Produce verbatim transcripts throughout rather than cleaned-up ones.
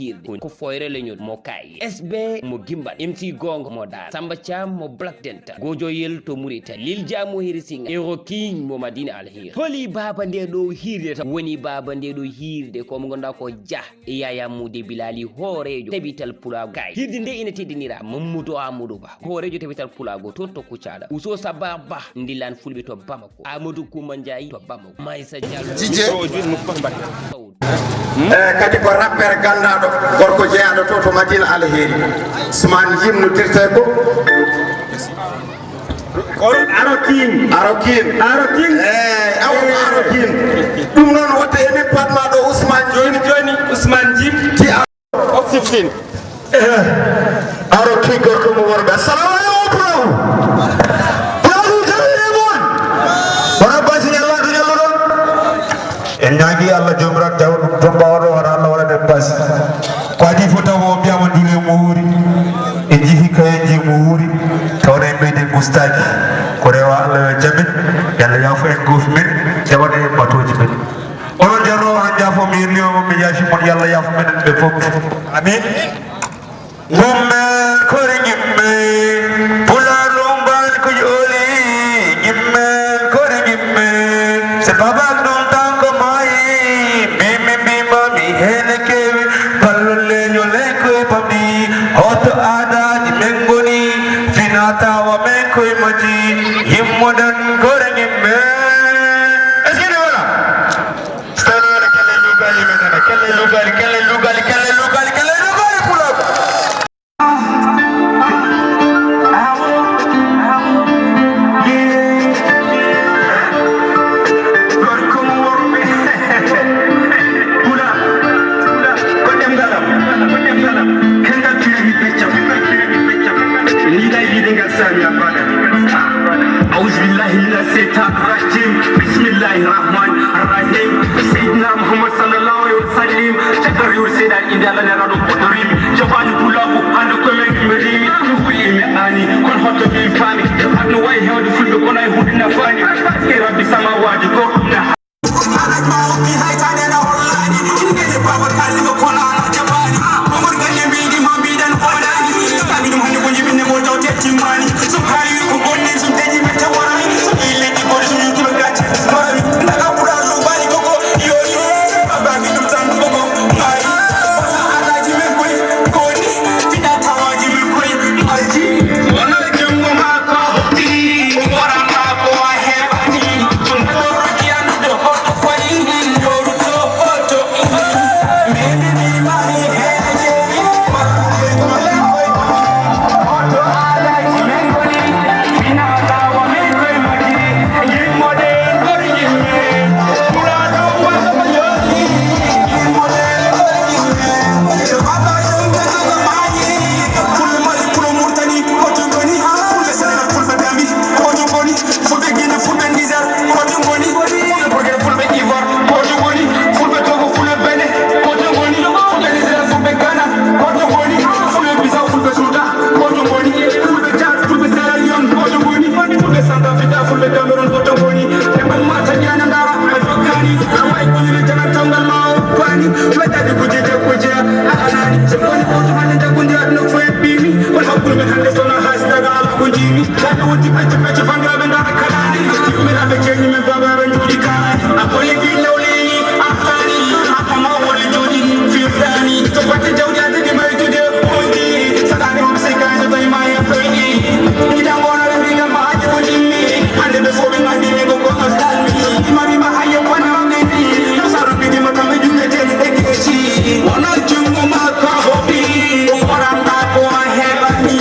Hirde ko Foyre Leñol mo Kaye, S B mo Gimbal, M C Gongo mo Daara, Samba Thiam mo Black Delta, Gojoyel to Mauritanie, Lil Dia mo Hiri Singa, Ero King mo Madina Alheri. Holi baaba nde ɗo hirde tan? Woni baaba nde ɗo hirde ko mo ngannduɗaa ko Jah e Yaya Mode Bilali, hooreejo Tabital Pulaagu Kaye. Hirde nde ina teddinira Mamadou Amadou Ba, hooreejo Tabital Pulaagu toon to Kucala. Uso Sabar Ba, ndilan Fulɓe to Bamako. Amadou Kouma Ndiaye to Bamako. Maysa Diallo. Tijje. Sawdu. E kadi ko rappere ganndaɗo gorko jeyaɗo to to Madina Alheri. Ousmane Jim no dirte ko Aro King. Aro King. Aro King. Eyi, aw Aro King. Ɗum noon watta emin patma ɗo Ousmane Jim. Joni Ousmane Jim. Ti a- Oxiftin. Aro King gorko mo worɓe. Assalamu alaikum bro. Bro, jaɓɓiɗe mon. Wona basi ñalla to ñalla ɗon. En ñaagi Allah jomiraɗo jawa ɗum tomba oɗo wara Allah waɗa ɗen basi. Ko adi fof taw o mbiyama ndule mo wuuri. En jihi kayenji mo wuuri. Tawno en ɓeyde gustaji. Ko rewa Allah yo jaɓe. Yalla yaafo en goofi men. Jaɓana en batoji men. Onon jarno onon jaafo mi yirlima mon mi yaafi mon yalla yaafo menen ɓe fof. Amin. Gummel kori gimme pulaar lumban ko jooli gimmel kori gimme se babal ɗum tan ko maayi mbimi mbima mi hene kewi ballo leño ley koye pamɗi hoto aadaji men ngoni fina tawa men koye maji yimmoɗen kori gimme. Est-ce que ne wala? Sarare kelle lugali metana kelle lugali kelle lugali kelle lugali kelle lugali pulaar. Sami Abada. أعوذ بالله من الشيطان الرجيم. بسم الله الرحمن الرحيم. Seydina Muhammad sallallahu alaihi wasallam. Caggal riwri seeɗa inde Allah neraɗo koɗo rimi. Jabaani pulaaku hande ko men mi rimi. Mi huyi mi ani. Kon hoto min faami. Aduna wayi hewde fulɓe kono e hunde nafaani. Paske Rabbi samawaaji ko ɗum na. Fulɓe Guinée, Fulɓe Niger, koto ngoni? Fulɓe Burkina, Fulɓe Ivoire, koto ngoni? Fulɓe Togo, Fulɓe Benin, koto ngoni? Fulɓe Nigeria, Fulɓe Ghana, koto ngoni? Fulɓe Bissau, Fulɓe Soudan, koto ngoni? Fulɓe Tchad, Fulɓe Sierra Leone, koto ngoni? Fulɓe Centrafrique, Fulɓe Cameroun, koto ngoni? Ɓe mbaɗi Mauritanie, Ndara, ɓe tokkani, ɓe wawi konnire jalan tawgal ma o fani, ɓe daɗi kujje jagguji a anani, so koni koto hande jaggude aduna fof e ɓimi, kono hakkude men hande sona ha si daga ala ko jiimi. Kadi wonti pecce pecce fanndiraaɓe ndaara kalaani. Yummiraɓe ceeñi men babaɓe njuuɗi kaani. A ɓolli ɗi lawli a faani. A koma woli jooɗi firtaani. To batte jawdi a tigi maytude ɓoydi. Saɗaani hom sikaani so tawi ma e ɓoydi. Giɗa ngono ɓe mbiga maaji ko jimmi. Hannde ɓe fof ɓe ngandi mi ko ko asdalmi. Imami ma hayyo panamɗe ni. No saro bidi ma kamɓe jukkete e keesi. Wona junngo ma ka hoɓi. Ɗum oranta ko a heɓani.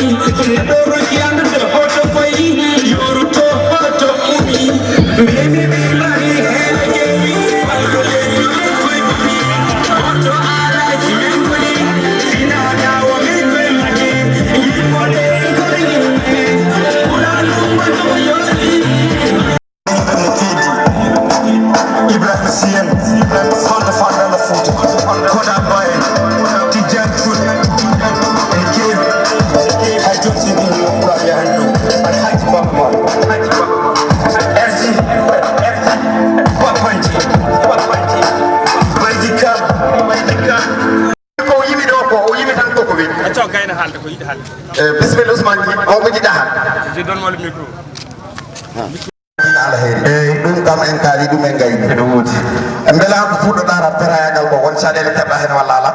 Ko o yimi tan koko weeli. Acca o gayna haalde ko yiɗi haalde. Eh, bisimilla Ousmane Djim, on ko jiɗɗa haalde. Je donne-moi le micro. Alheri. Eyyi, ɗum kam en kaali ɗum en gayni. Ene woodi. Mbela ko fuɗɗoɗa rapperayagal ko won caɗeele keɓɗa hen walla ala?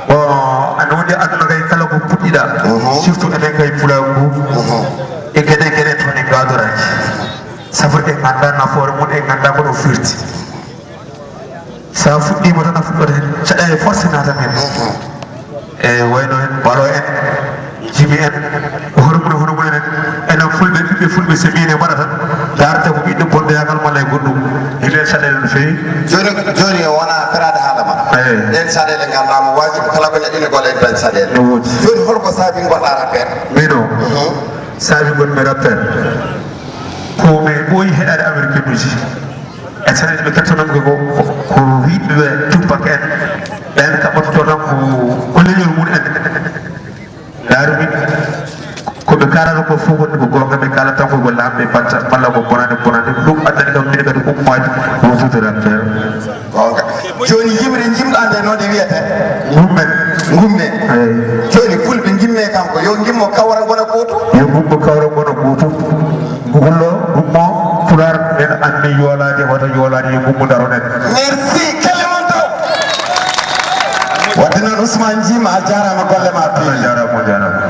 Bon, ene woodi aduna kay kala ko puɗɗiɗa. Mhm. Surtout enen kay pulaku. Mhm. E geɗe geɗe toon e gadoraki. Safre en ganda nafoore mum, en ganda ko ɗo firti. Sa fuɗɗima tan a fuɗɗoto hen, caɗa e force natan hen. E wayno hen Balo en, Jimi en, ko hono mum, hono mum en. Enen fulɓe, ɓiɓɓe fulɓe, so min e mbaɗa tan, darta ko ɓiɗɗo bondoyagal malla e goɗɗum. Ene caɗele no feewi. Joni, joni o wona ferade haala ma. Eyi. Ɗen caɗele gandamo wajibi kala ko neɗɗo ene golla en tan caɗele. No woodi. Joni holko saabi mbaɗa rappeur? Min o. Mhm. Saabi gonmi rappeur. Ko mi ɓooyi heɗade Americain uji. E saɗeeɓe ɓe kettonoo ko, ko, ko wiɗɓe Tupac en. Ɓen kaɓɓotoo tan ko, ko leñol mum en. Ndaarumi, ko ɓe kaalata ko fof woni ko goonga, ɓe kaalata tan ko, ko laaɓɓe batta, walla ko bonande, bonande. Ɗum addani kam min kadi ummaade wondude rappeur. Goonga. Jooni yimre jimɗaa nde no nde wiyetee? Ngummen. Ngummen. Eey. Jooni fulɓe ngimme kanko, yo ngimmo kawra ngona gooto. Yo ngummo kawra ngona gooto. Ngullo, ngummo, Pulaar, en anni yoolaade, wata yoolaade, yo ngummo daroɗen. Merci, kelle mon taw. Wadde noon Ousmane Jim, a jaaraama golle ma peewi. A jaaraama, a jaaraama.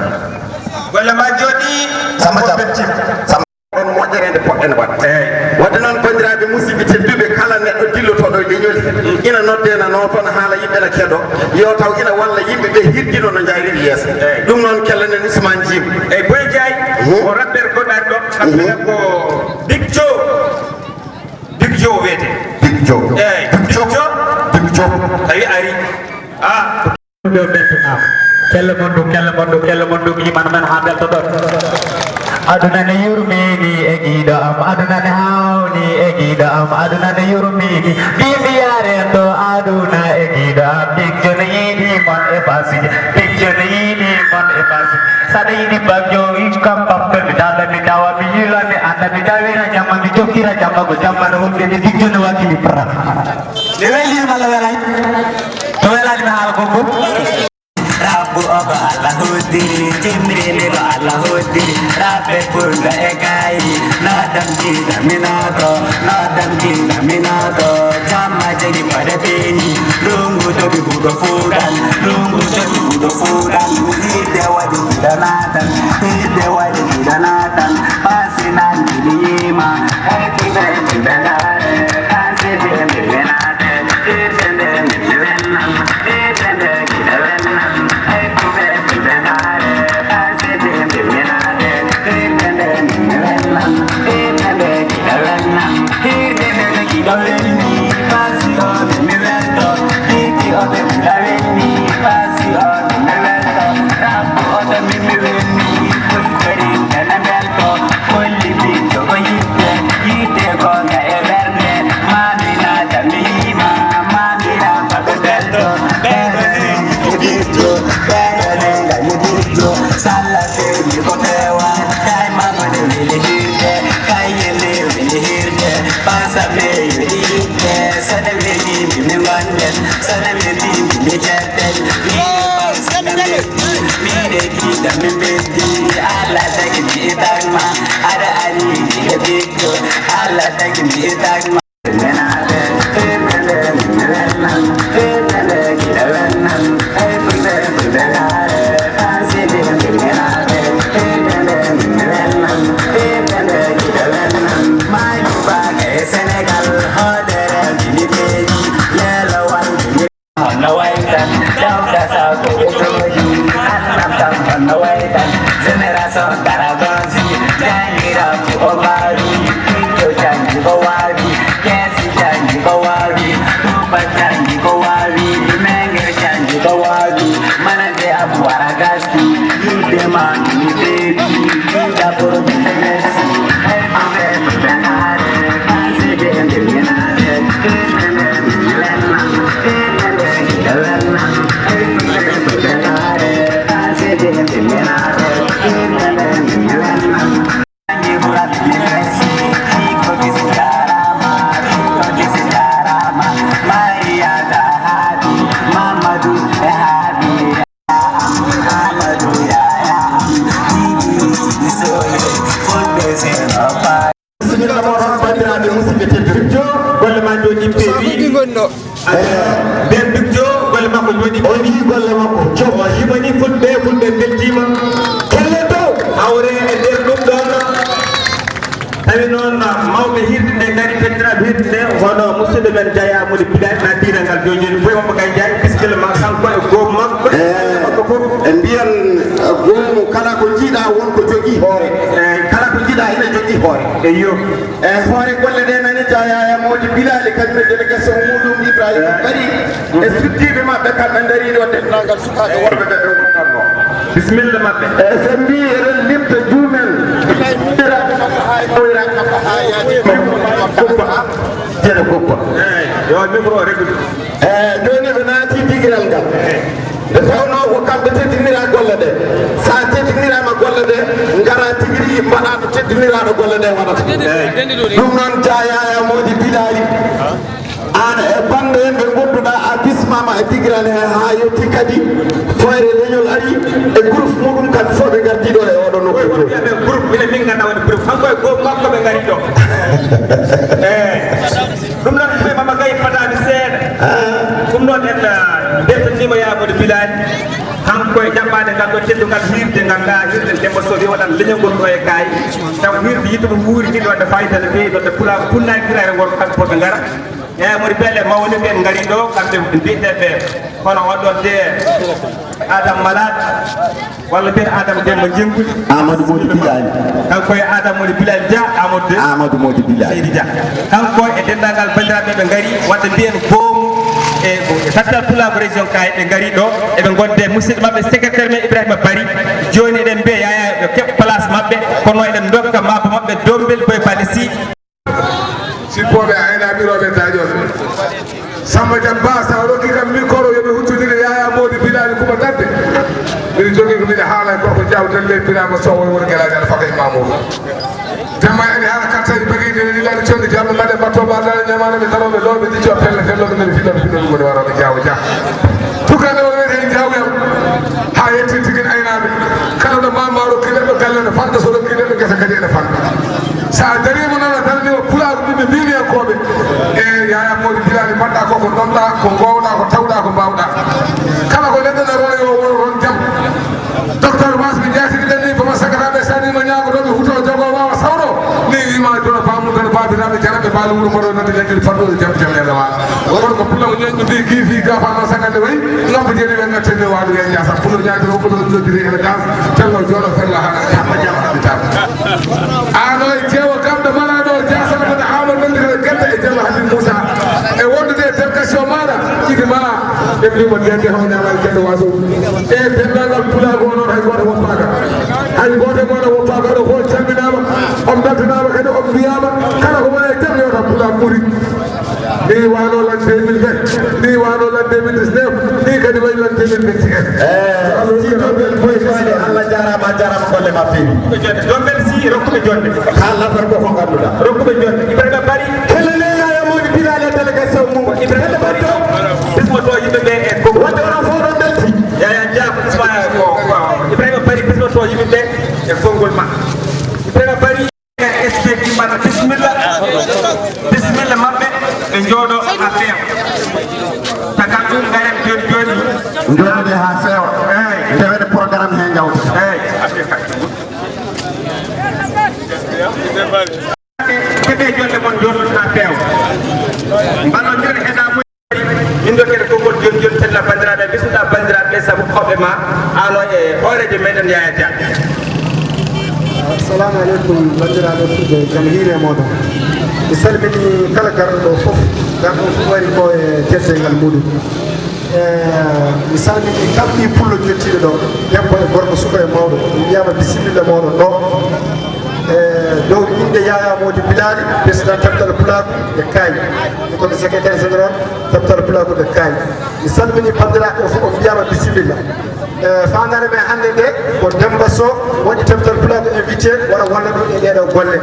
Golle ma jooɗi. Samba Thiam. Samba. Ɗon moƴƴere nde poɗɗen waɗde. Eey. Wadde noon, banndiraaɓe musidɓe tedduɓe, kala neɗɗo dillotooɗo e leñol he, ina noddee, na nootoo, na haala, yimɓe na keɗoo, yo taw ina walla yimɓe ɓe hirjino no njaariri yeeso. Eey. Ɗum noon, kellanen Ousmane Jim. Eey, Boy Ndiaye, hmm, ko rappeur goɗɗo ari ɗo, hmm, ko Big Joe. Big Joe wiyetee. Big Joe. Eey, Big Joe. Big Joe. Tawi ari. Ah. Ɗo ɓettunaama. Kelle mon ɗum, kelle mon ɗum, kelle mon ɗum, yimano men haa mbeltoɗon. Aduna ne yurmini e giɗo am, aduna ne hawni e giɗo am, aduna ne yurmini. Mbi mbiyaare to aduna e giɗo am, Big Joe ne yiɗi mon e Passy, Big Joe ne yiɗi mon e Passy. Saɗa yiɗi Big Joe, kam bappa mi dada mi dawa mi yila mi anda mi dawira jamma mi jokkira jamma ko jamma no wonde mi Big Joe ne wakkili pra. Mi welii malla welay? To welani mi haala gongo. Rabbu o ko Allah hoddiri, jimrinde ko Allah hoddiri. Rabbe ɓurɗo e gayi, no damjiɗa mi noto, no damjiɗa mi noto. Jamma jegi paɗe peñi, ndungu toɓi huɗo fuɗan, ndungu toɓi huɗo fuɗan. Hidde waɗi jiɗa natan, hidde waɗi jiɗa natan. Pasinan jiɗi yima, ay fiɓe jiɗa ngare, kasi de mi wenate. Holli ɓiɗɗo ko yiɗde, yiɗde goonga e ɓernde. Maami naata mi yiima, maami naata ko belɗo. Ɓeɗo nengi ko ɓiɗɗo, ɓeɗo nenga mi ɓiɗɗo. Salla feewi ko feewa, kay mama ne weli hirde, kay yelle weli hirde. Basa feewi yiɗde, sene weli mi mi gonden, sene weli mi mi jerten. Miɗe kiida mi beddi, Allah tagi mi tagma, aɗa ari miɗe ɓiɗɗo, Allah tagi mi tagma. Senegal, hoodere mi feeñi, lelawal mi Honno waytan, Dawda Sako e Jooji, Annam kam honno waytan, Génération Daragonsi, jangiraaku o mbaawi, Picco jangi ko waawi, Keesi jangi ko waawi, Tuuba jangi ko waawi, Mengere jangi ko waawi, Manande Abu Wara Gasti, yidde ma mi beebi, Yuda Boro mi Messi, F F Benare, Anse de Minare, Nden duk jo golle makko jooɗi. O yii golle makko. Jo. O yimani fulɓe, fulɓe mbeltiima. Kelle dow. Hawre e nder ɗum ɗoon. Tawi noon mawɓe hirde nde ngari, fettiraaɓe hirde nde, hono musidɗo men Jaya Mody Bilal, na diina ngal jooni jooni, boy Mamba Kay Njaay, biskila ma kanko e goomu makko, e makko fof. E mbiyan, eh, goomu kala ko njiiɗa won ko jogii hoore. Eh, kala ko njiiɗa ina jogii hoore. Eyyo. E hoore golle ɗe nani, Jaya Mody Bilal, kañum e délégation muɗum, Ibrahima Bari, e suddiiɓe maɓɓe kamɓe ndariiɗo, denndaangal sukaaɓe worɓe ɓe ɓe ngonnoo. Bisimilla maɓɓe. E so mbi eɗen limta juumel. Ɓiray mira ɓiray ɓiray ɓiray. Jere goppa. Eey, yo micro reglu. E jooni ɓe naati digiral ngal. Nde tawnoo ko kamɓe teddinira golle ɗe. So a teddiniraama golle ɗe, ngara tigi rigi mbaɗa no teddiniraaɗo golle ɗe waɗata. Eey. Ɗum noon, Jaya Mody Bilali. Aan e bannge en ɓe ngondunɗaa, a bismaama e digiral he haa yetti kadi. Fooyre leñol ari e groupe muɗum, kamɓe fof ɓe ngardi ɗo e oɗo nokku. Oy, won mbiyaɓe groupe, minen min nganndaa woni groupe. Kanko e groupe makko ɓe ngari ɗo. Eey. Ɗum noon, koye Mama Gaye fadaani seeɗa. Ɗum noon en, ah, mbeltaniima Yaya Mody Bilali. Kanko e jaɓɓaade ngal ɗo teddungal hirde, nganndaa hirde Demba Sow wi waɗan leñol ngol ɗo e Gaye. Taw hirde yiɗde ɗum wuuri jiɗi waɗde fayida no feewi, ɗo nde Pulaagu funnaaki hirayre ngol, kamɓe fof ɓe ngara. Eeyi, Mody Pele mawni ɓe ngari ɗo, kamɓe mbiyetee ɓe, hono oɗon de Adam Malade, walla mbiyen Adam Demba Jenguli. Amadou Mody Bilali. Kanko e Adam Mody Bilali Dia, Amadou de. Amadou Mody Bilali. Seydi Dia. Kanko e denndaangal banndiraaɓe ɓe ngari, wadde mbiyen goomu e, e Capital Pulaagu Région Kayes ɓe ngari ɗo, eɓe ngonde musidɗo maɓɓe secrétaire men Ibrahima Bari. Jooni eɗen mbiya Yaya yo keɓ place maɓɓe, kono eɗen ndokka maabo maɓɓe Dombel Boy Bali Sy. Sippooɓe, aynaaɓe, rewɓe, taƴooɓe. Samba Dia Ba, so a rokkii kam micro, yo mi huccondire Yaya Mody Bilali Kuba Dadde. Miɗo jogii ko miɗo haala e gorko Jawtel ley Birama Sow, woni Gelaajo Alfaka e Mamoudou. Jamma ene haala kattaji bariiɗi, ene lilaɗi conndi, jamma mbaɗe mbatto mbaɗa ñamaano ɓe darooɓe ɗo, ɓe ɗicco pelle fello, ɓe ngari fiɗɗo, fiɗɗo ɗum woni waroɓe Jaawo Dia. Tukkande o wiyete en Jaawo Yam. Haa yetti tigi en aynaaɓe. Kala ɗo Mama rokki neɗɗo galle ene fanɗa, so rokki neɗɗo gesa kadi ene fanɗa. So a dariima noon, a daraniima Pulaagu, ɓiɓɓe Mbiiniyankooɓe, e Yaya Mody Bilali, mbaɗɗa ko ko ɗomɗa, ko ngoowɗa, ko tawɗa, ko mbaawɗa. Kala ko neɗɗo ne rona, yo won, ron jam. Docteur Mass, ɓe njaatigi ɗen ni, ko ma sagata ɓe sani ma ñaago ɗo, ɓe huto jogo waawa sawro. Ni wiima jono baamu tan, baabiraaɓe jaraɓe, baali wuro mbaɗo nodde leñol fanɗo jam jam e lawa. Won ko Pullo ñoñ ɓe giifi gafa no sagande way, lambo jeeri ɓe ngatte ne waɗu e ñaasa. Pullo ñaati o ko ɗo noddi e gas, tello jono fella hana jam jam haɓita. Ano e jeewo kam ɗo mala ɗo jasa ko Amadou Nandi kala gerte e Jallo Habib Moussa. E wondude e délégation maɗa, idi mala. Ɓe mbiima ndeke hoynagal Keddo Waso. E denndaangal Pulaagu o noon hay gooto woppaaka. Hay gooto e mon woppaaka, oɗon fof calminaama, on mbeltanaama kadi, on mbiyaama, kala ko woni e jam yewta Pulaagu ɓuri. Ni wano lan deux mille vingt, ni wano lan deux mille dix-neuf, ni kadi wayi lan deux mille vingt et un. Eh, si Dombel Boy Fale, Allah jaaraama, a jaaraama golle ma feewi. Dombel si, rokkuɓe jonde. Haa labar ko ko ngannduɗaa. Rokkuɓe jonde. Ibrahima Bari. Kelle ne Yaya Mody Bilali e délégation mum. Ibrahima Bari to. Bismoto yimɓe ɓe e konngol. Wadde onon fof ɗon belti. Yaya Dia, bisma ko, ko. Ibrahima Bari, bismoto yimɓe ɓe e konngol ma. Ibrahima Bari, S P Kimbata, bisimilla. Bisimilla maɓɓe, ɓe njooɗo haa feewa. Tagal ɗum, ngaren jooni jooni. Njooɗe haa feewa. Eey. Ndewen programme he njawta. Eey. Keɓe jonde mon, jooɗon haa feewa. Mballondiren e laamu. Min ɗo kadi konngol jooni jooni, tella banndiraaɓe, bismiɗaa banndiraaɓe, sabu hoɓɓe ma, ano e hooreejo meɗen Yaya Dia. Assalamu aleykum, banndiraaɓe fulɓe, jam hiire mooɗon. Mi salmini kala garɗo ɗo fof, garɗo fof wari ko e teddeengal muɗum. E, mi salmini kala ɓii pullo jottiiɗo ɗo, debbo e gorko, suka e mawɗo, mi wiyama bisimilla mooɗon ɗo. E, dow innde Yaya Mody Bilali, président Capital Pulaagu e Kaay, ko mi secrétaire général Capital Pulaagu e Kaay. Mi salmini banndiraaɓe fof, on mbiyama bisimilla. E, faandaare men hannde nde ko Demba Sow waɗi Capital Pulaagu invité, wara walla ɗum e ɗeɗo golle.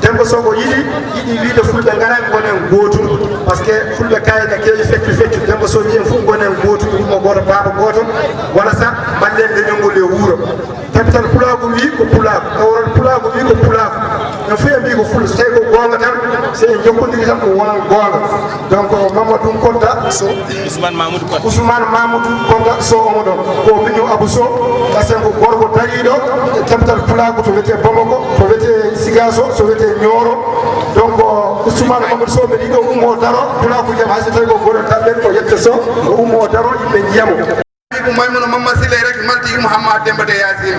Demba Sow ko yiɗi, yiɗi wiide fulɓe ngara ngonen gootum, par ce que fulɓe kayɗe keewi feccu feccu. Demba Sow wiyi en fof ngonen gootum, yumma gooto, baaba gooto, wala sa mballen leñol ngol e wuuro. Capital Pulaagu wi ko Pulaagu, Kawral Pulaagu wi ko Pulaagu. En fof en mbi ko Fulɓe, so tawi ko goonga tan, So en jokkondirii tan ko wonat goonga. Donc, Mamadou Kodda Sow. Ousmane Mamoudou Kodda. Ousmane Mamoudou Kodda Sow omo ɗon. Ko miñum Abou Sow. Kasen ko gorko dariiɗo e capital pulaaku to wiyetee Bamako, to wiyetee Sigaso, to wiyetee Nioro. Donc, Ousmane Mamadou Sow, mbeɗa yiɗi o ummo o daro, pulaaku jam, hay so tawi ko goɗɗo taɓɓen ko yette so, o ummo o daro, yimɓe njiya mo. Ko Maymuna Mamma Sile rek malti Mouhammad Demba de Yacine.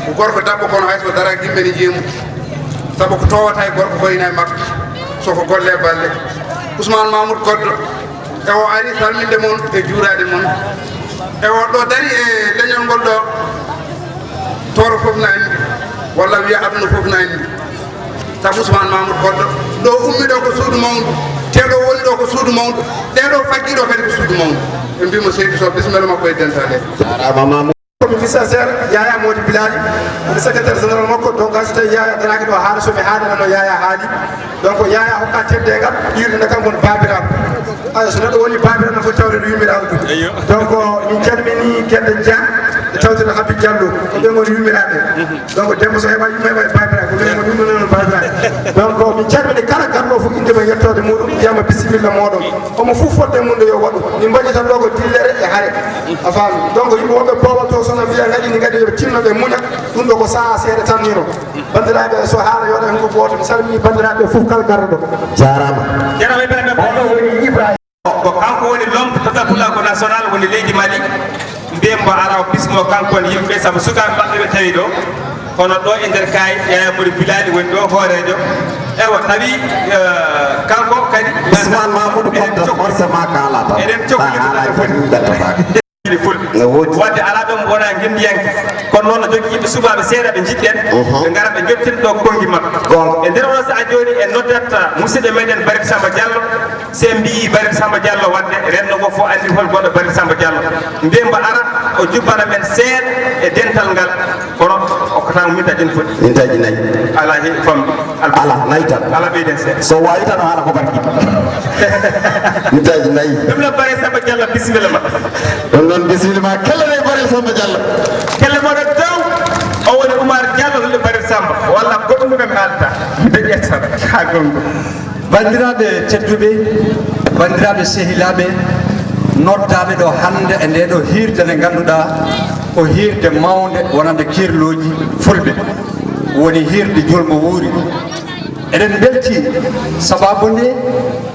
Ko gorko dabbo kono hay so daraaki yimɓe ne njiya mo. Sabu ko towata e gorko ko ina e makko. So ko golle e balle. Ousmane Mamoudou Koddo. E o ari salminde mon e juuraade mon. E o ɗo dari e leñol ngol ɗo. Tooro fof na anndi. Walla wiya aduna fof na anndi. Sabu Ousmane Mamoudou Koddo, ɗo ummi ɗo ko suudu mawndu, te ɗo woni ɗo ko suudu mawndu, ɗe ɗo faggi ɗo kadi ko suudu mawndu. Ɓe mbi mo seydi Sow, bisimilla makko e dental he. Jarama Mamoudou. Komi vice-stagiaire Yaya Mody Bilali, mi secrétaire général makko, donc hay so tawi Yaya daraaki ɗo haala, so mi haalana no Yaya haali. Donc Yaya hokka teddeengal, iwde nde kam woni baabiraaɗo. Ayo, so neɗɗo woni baabiraaɗo, foti tawde no yummiraaɗo ɗum. Eyyo. Donc min calmini Kedda Dia e tawtira Habib Diallo, ko ɓe ngoni yummiraaɓe. Donc Demba so heɓa yumma heɓa e baabiraaɓe, ko ɓe ngoni yummiraaɓe baabiraaɓe. Donc min calmini kala garɗo fof inde mum yettoode muɗum, mbiyama bisimilla mooɗon. Omo fof fodde mum nde yo waɗu. Min mbaɗi tan ɗo ko dillere e hare. A faami? Donc yimɓe wonɓe boowal to so no mbiya ngaɗi ni ngaɗi yo tinno ɓe muña. Ɗum ɗo ko saha seeɗa tan nino. Banndiraaɓe so haala yooɗa heen ko gooto, mi salmini banndiraaɓe fof kala garɗo. Jaaraama. Jarama Ibrahima Ba. Oɗo woni Ibrahima. Ko kanko woni l'homme de Pulaaku National woni leydi Mali. Mbiyen mbo ara o bismo kanko woni yimɓe sabu sukaaɓe maɓɓe ɓe tawi ɗo. Kono ɗo e nder kaay Yaya Mody Bilali woni ɗo hooreejo. Ewa tawi eh, kanko kadi. Ousmane Mamoudou Koddo forcément kaalata. Eɗen cokki ɗum fof. Fulɓe. No woodi. Wadde alaa ɗo mo wonaa ngenndiyanke. Kono noon no jogii yimɓe sukaaɓe seeɗa ɓe njiɗɗen. Mhm. Ɓe ngara ɓe njottin ɗo konngi maɓɓe. Goonga. E nder oo sahaa jooni en noddat musidɗo meɗen Barit Samba Diallo. So en mbiyii Barit Samba Diallo wadde renndo ngo fof anndi hol gonɗo Barit Samba Diallo. Mbiyen mbo ara o jubbana men seeɗa e dental ngal. Kono okkata mo mintaaji no foti. Mintaaji nayi. Alaa he famɗi. Alaa, nayi tan. Alaa ɓeyden seeɗa. So waawi tan o haala ko barki. Mintaaji nayi. Ɗum no Barit Samba Diallo, bisimilla ma. Ɗum noon bisimilla ma, kelle ɗe Barit Samba Diallo. Kelle moɗon taw, o woni Oumar Diallo, woni Barit Samba. Walla goɗɗum ɗum en haalta. Mbiɗa ƴetta haa gonga. Banndiraaɓe tedduɓe, banndiraaɓe sehilaaɓe, noddaaɓe ɗo hannde e ndee ɗo hiirde nde ngannduɗaa ko hiirde mawnde wonande kiirlooji fulɓe, woni hiirde Julmo Wuuri. Eɗen mbeltii sabaabu nde,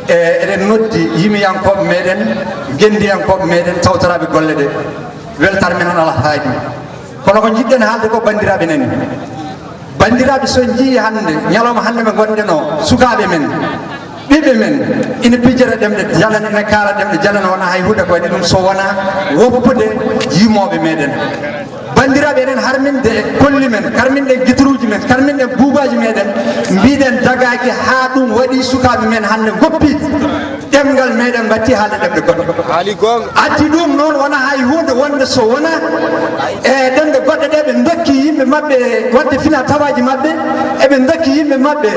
e, eɗen noddi yimiyankooɓe meɗen, ngenndiyankooɓe meɗen, tawtoraaɓe golle ɗe. Weltaare men on alaa faayi ɗum. Kono ko njiɗɗen haalde ko banndiraaɓe nani. Banndiraaɓe, so en njiyii hannde, ñalawma hannde mo ngonɗen o, sukaaɓe men, ɓiɓɓe men, ina pijira ɗemɗe janane, ina kaala ɗemɗe janane, wonaa hay huunde ko waɗi ɗum so wonaa woppude yimooɓe meɗen. Banndiraaɓe, eɗen harminde kolli men, karminɗen gitaruuji men, karminɗen buubaaji meɗen, mbiɗen dagaaki haa ɗum waɗi sukaaɓe men hannde ngoppi ɗemngal meɗen, mbatti haalde ɗemɗe goɗɗe. Haali goonga. Addi ɗum noon wonaa hay huunde wonde so wonaa e ɗemɗe goɗɗe ɗe ɓe ndokki yimɓe maɓɓe waɗde fina tawaaji maɓɓe, eɓe ndokki yimɓe maɓɓe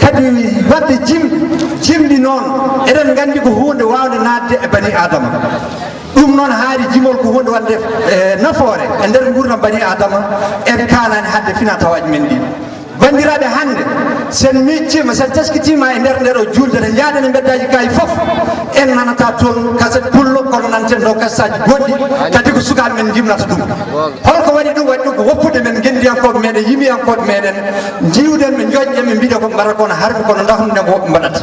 kadi waɗde jim, jimɗi noon eɗen nganndi ko huunde waawnde naatde e bani Aadama. Ɗum noon haari jimol ko huunde wonde e nafoore e nder nguurndam bani Aadama, en kaanaani haalde fina tawaaji men ɗi. Banndiraaɓe, hannde, so en miijtiima, so en teskitiima e nder ndee ɗo juulde, nde njahɗen e mbeddaaji kaayi fof, en nanataa toon kaset pullo, kono nanten ɗo kasetaaji goɗɗi, kadi ko sukaaɓe men njimnata ɗum. Hol ko waɗi ɗum? Waɗi ɗum ko woppude men ngenndiyankooɓe meɗen, yimiyankooɓe meɗen, njiiwɗen ɓe, njooƴɗen ɓe, mbiɗen ko ɓe mbaɗata ko no harmi, kono ndax ɗum nden ko woɓɓe mbaɗata.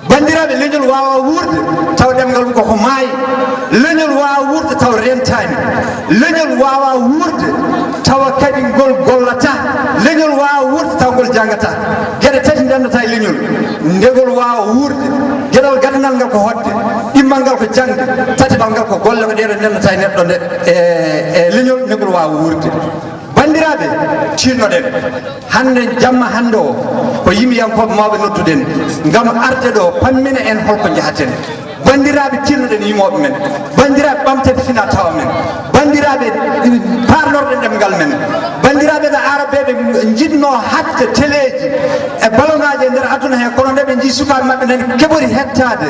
Banndiraaɓe, leñol waawaa wuurde tawa ɗemngal mum koko maayi. Leñol waawaa wuurde tawa rentaani. Leñol waawaa wuurde tawa kadi ngol gollataa. Leñol waawaa wuurde tawa ngol janngataa. Geɗe tati ndenndataa e leñol. Nde ngol waawaa wuurde, geɗal gadanal ngal ko hoɗde, ɗimmal ngal ko jaŋde, tataɓal ngal ko golle, ko ɗee ɗoo ndenndataa e neɗɗo nde, e, e leñol nde ngol waawaa wuurde. Banndiraaɓe, tiinno-ɗen. Hannde, jamma hannde o, ko yimiyankooɓe mawɓe nodduɗen ngam arde ɗo, pammina en hol ko njahaten. Banndiraaɓe, tiinno-ɗen yimooɓe men. Banndiraaɓe, ɓamten fina tawa men. Banndiraaɓe, paarnorɗen ɗemngal men. Banndiraaɓe, no Aarabeeɓe njiɗnoo haɗde teleeji e balonaaji e nder aduna he, kono nde ɓe njii sukaaɓe maɓɓe nani keɓori hettaade,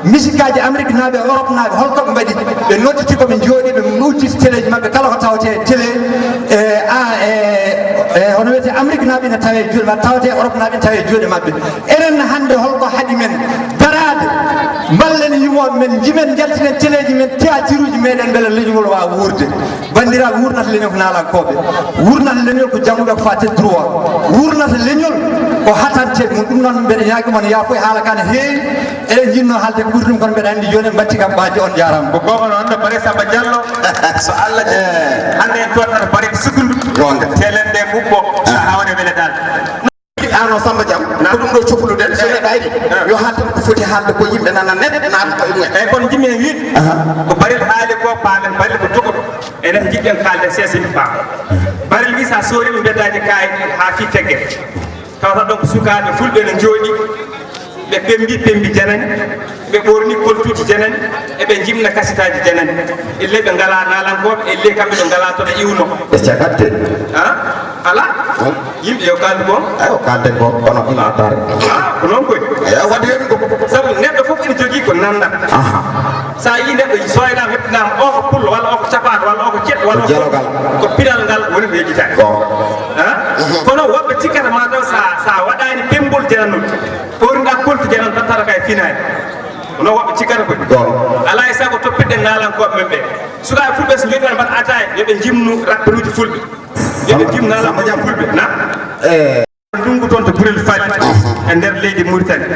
misikaaji Amerik naaɓe, Europe naaɓe, hol ko ɓe mbaɗi? Ɓe nodditi ko ɓe njooɗii, ɓe udditi teleeji maɓɓe, kala ko tawetee e tele, e, a, e, e, Kono wiyetee Amérique naaɓe ina tawee juuɗe maɓɓe, tawetee Europe naaɓe ina tawee juuɗe maɓɓe. Enen hannde, holko haɗi men daraade, mballen yumooɓe men, njimen, njaltinen teleeji men, théâtruuji meɗen, mbele leñol ngol waawa wuurde? Banndiraaɓe, wuurnata leñol ko naalankooɓe, wuurnata leñol ko jannguɓe ko faati e droit, wuurnata leñol ko hatante mum. Ɗum noon, mbeɗa ñaagi mon yaafo e haala ka no heewi. Eɗen njinnoo haalde ko ɓuri ɗum, kono mbeɗa anndi jooni en mbatti kam ɓaadi. On njaaraama. Ko goonga noon, no Bare Samba Diallo, so Allah jaɓi, hannde en tottata Bare Sukundu. Goonga. Telen nde ɓuɓɓo, so hawre wele dal. Ano Samba Diam, ko ɗum ɗo cokluɗen, so neɗɗo ari, yo haal tan ko foti haalde ko yimɓe nana net, naata koye mumen. Eyyi, kono njiɗmi heen wiyde, ko Barel haali ko, paamen Barel ko tokoto. Enen njiɗɗen kaalde seesa yimɓe paama. Barel wi, so a sooriima mbeddaaji kaayɗi haa fii Fegge, tawata ɗon ko sukaaɓe fulɓe ene njooɗi, ɓe pemmbi pemmbi janani, ɓe ɓoorni koltuuji janani, eɓe njimna kasitaaji janani. Ellee ɓe ngalaa naalankooɓe, ellee kamɓe ɓe ngalaa to ɓe iwnoo. Ɓe cagatte. Ah, alaa. Yimɓe yo kaaldu ko. Eyi, o kaalden ko, kono ina addaare. Ah, ko noon koy. Eyi, o waɗi yoɓi ko. Sabu neɗɗo fof ene jogii ko nannda. Aha. So a yii neɗɗo sooynaama, heɓtinaama, o ko pullo, walla o ko capaaɗo, walla o ko ceɗɗo, walla o ko, ko pinal ngal woni ko yejjitaani. Ko. Ah? Kono woɓɓe cikkata maa taw sa, sa waɗaani pemmbol jananol, ɓoorniɗaa koltu janan tan tawata kay finaani. Kono woɓɓe cikkata koy. Goonga. Alaa e sago toppitɗen naalankooɓe men ɓe. Sukaaɓe fulɓe so njooɗii tan mbaɗa ataaya, yo ɓe njimnu rapperuuji fulɓe. Yo ɓe njimnu naalankooɓe fulɓe. Na? Eh. Ndunngu toon to Burel Fali, e nder leydi Mauritanie.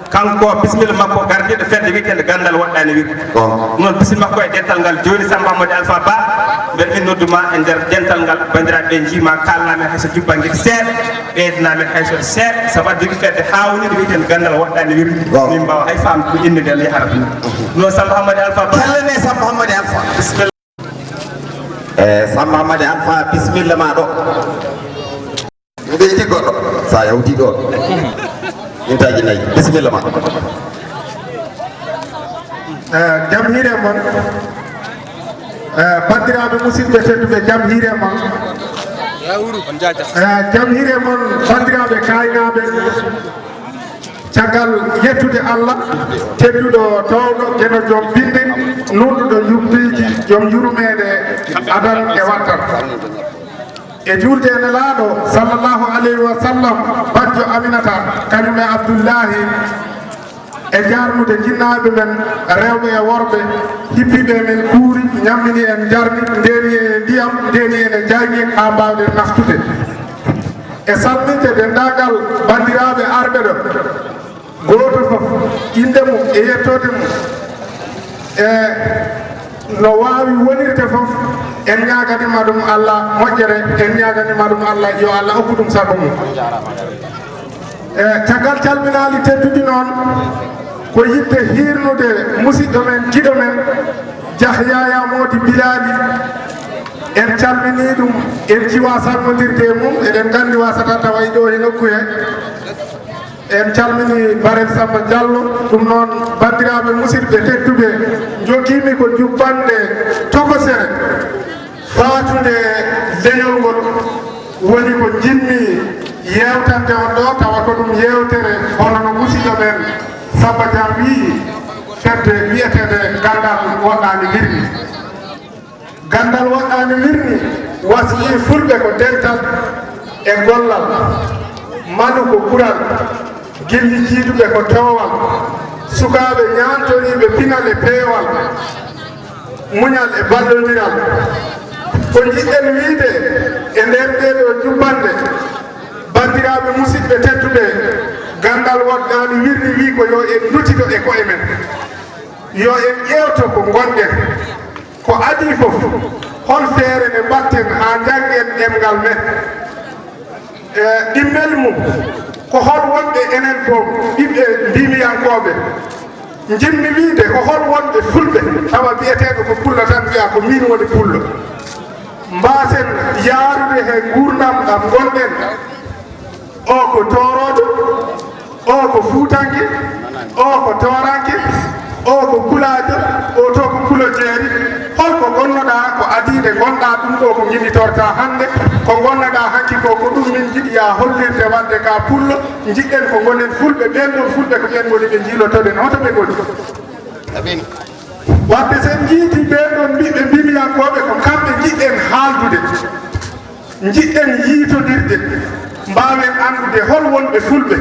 Kanko, bisimilla makko, gardiiɗo fedde wiyeteende Ganndal Woɗɗaani Wirde. Goonga. Noon, bisimilla makko e dental ngal. Jooni, Samba Hamadi Alpha Ba, mbeɗa min noddu ma e nder dental ngal. Banndiraaɓe ɓe njii ma, kaalnaa men hay so jubbange seeɗa, ɓeydanaa men hay so seeɗa, sabu aɗa jogii fedde haawniinde wiyeteende Ganndal Woɗɗaani Wirde. Goonga. Min mbaawa hay faamde ko innde nde yahata ɗum. Noon, Samba Hamadi Alpha Ba. Kelle ne Samba Hamadi Alpha. Bisimilla. E Samba Hamadi Alpha, bisimilla ma ɗo. Ɓeyti goɗɗo, sa yawti ɗo. Mintaji nayi, bisimilla ma. Eh, jam hiire mon. Eh, banndiraaɓe musidɓe tedduɓe, jam hiire mon. Eh, jam hiire mon, banndiraaɓe kaaynaaɓe. Caggal yettude Allah, tedduɗo, toowɗo, geno, joom binde, nunɗuɗo yumpiiji, joom yurmeende, adal e wattal. E juulde e Nelaaɗo, sallallahu alayhi wa sallam, bajjo Aminata, kañum e Abdullahi, e jaarnude jinnaaɓe men, rewɓe e worɓe, hippiiɓe e men kuuri, ñammini en, njarni, ndeeni en e ndiyam, ndeeni en e jayni, haa mbaawɗen naftude. E salminde denndaangal banndiraaɓe arɓe ɗo, gooto fof, innde mum e yettoode mum, e no waawi wonirde fof, en ñaaganiima ɗum Allah moƴƴere, en ñaaganiima ɗum Allah, yo Allah okku ɗum sago mum. E caggal calminaali tedduɗi noon, ko yiɗde hiirnude musidɗo men, giɗo men, Jah Yaya Moodi Bilaali. En calminii ɗum, en ciwaa salmondirde e mum, eɗen nganndi waasata tawa e ɗo e nokku he. En calminii Barel Samba Diallo. Ɗum noon, banndiraaɓe musidɓe tedduɓe, njogiimi ko jubbannde tokosere faatunde leñol ngol, woni ko njiɗmi yeewtande on ɗo, tawa ko ɗum yeewtere hono no musidɗo men Samba Dia wiyi, fedde wiyeteende Ganndal Woɗɗaani Wirni. Ganndal Woɗɗaani Wirni wasiyii fulɓe ko dental e gollal, malu ko ɓural, gilli jiiduɓe ko toowal, sukaaɓe ñaantoriiɓe pinal e peewal, muñal e ballondiral. Ko njiɗɗen wiyde e nder ndeeɗo jubbannde, banndiraaɓe musidɓe tedduɓe, Ganndal Woɗɗaani Wirni wii ko yo en ndutito e koye men, yo en ƴeewto ko ngonɗen. Ko adii fof, hol feere nde mbaɗten haa njanngen ɗemngal men? E ɗimmel mum, ko hol wonɓe enen ko ɓiɓɓe mbimiyankooɓe? Njiɗmi wiyde ko hol wonɓe fulɓe, tawa biyeteeɗo ko pullo tan wiya ko miin woni pullo. Mbaasen yaarude he nguurndam ɗam ngonɗen. O ko toorooɗo, o ko fuutanke, o ko tooranke, o ko pulaajo, o to ko pulo jeeri. Hol ko ngonnoɗaa ko adii nde ngonɗaa ɗum ɗo ko ngimmitortaa hannde? Ko ngonnoɗaa hanki ko, ko ɗum min njiɗi yaa hollirde waɗde ka pullo. Njiɗɗen ko ngonen fulɓe, ɓeen ɗoon fulɓe ko ɓeen ngoni ɓe njiilotoɗen hoto ɓe ngoni. Wadde so en njiitii ɓeen ɗoon ɓiɓɓe mbimiyankooɓe ko kamɓe njiɗɗen haaldude. Njiɗɗen yiitondirde, mbaawen anndude hol wonɓe fulɓe,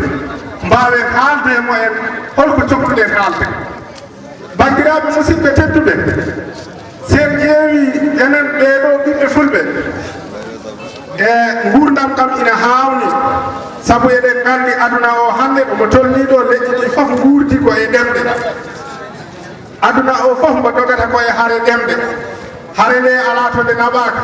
mbaawen haalde e mumen hol ko cokkuɗen haalde. Banndiraaɓe musidɓe tedduɓe, so en ƴeewi enen ɓeeɗo ɓiɓɓe fulɓe, e nguurndam kam ina haawni, sabu eɗen nganndi aduna o hannde omo tolnii ɗo, leƴƴi ɗi fof nguurdi ko e ɗemɗe. Aduna o fof mbo dogata ko e hare ɗemɗe. Hare nde alaa to nde naɓaaka.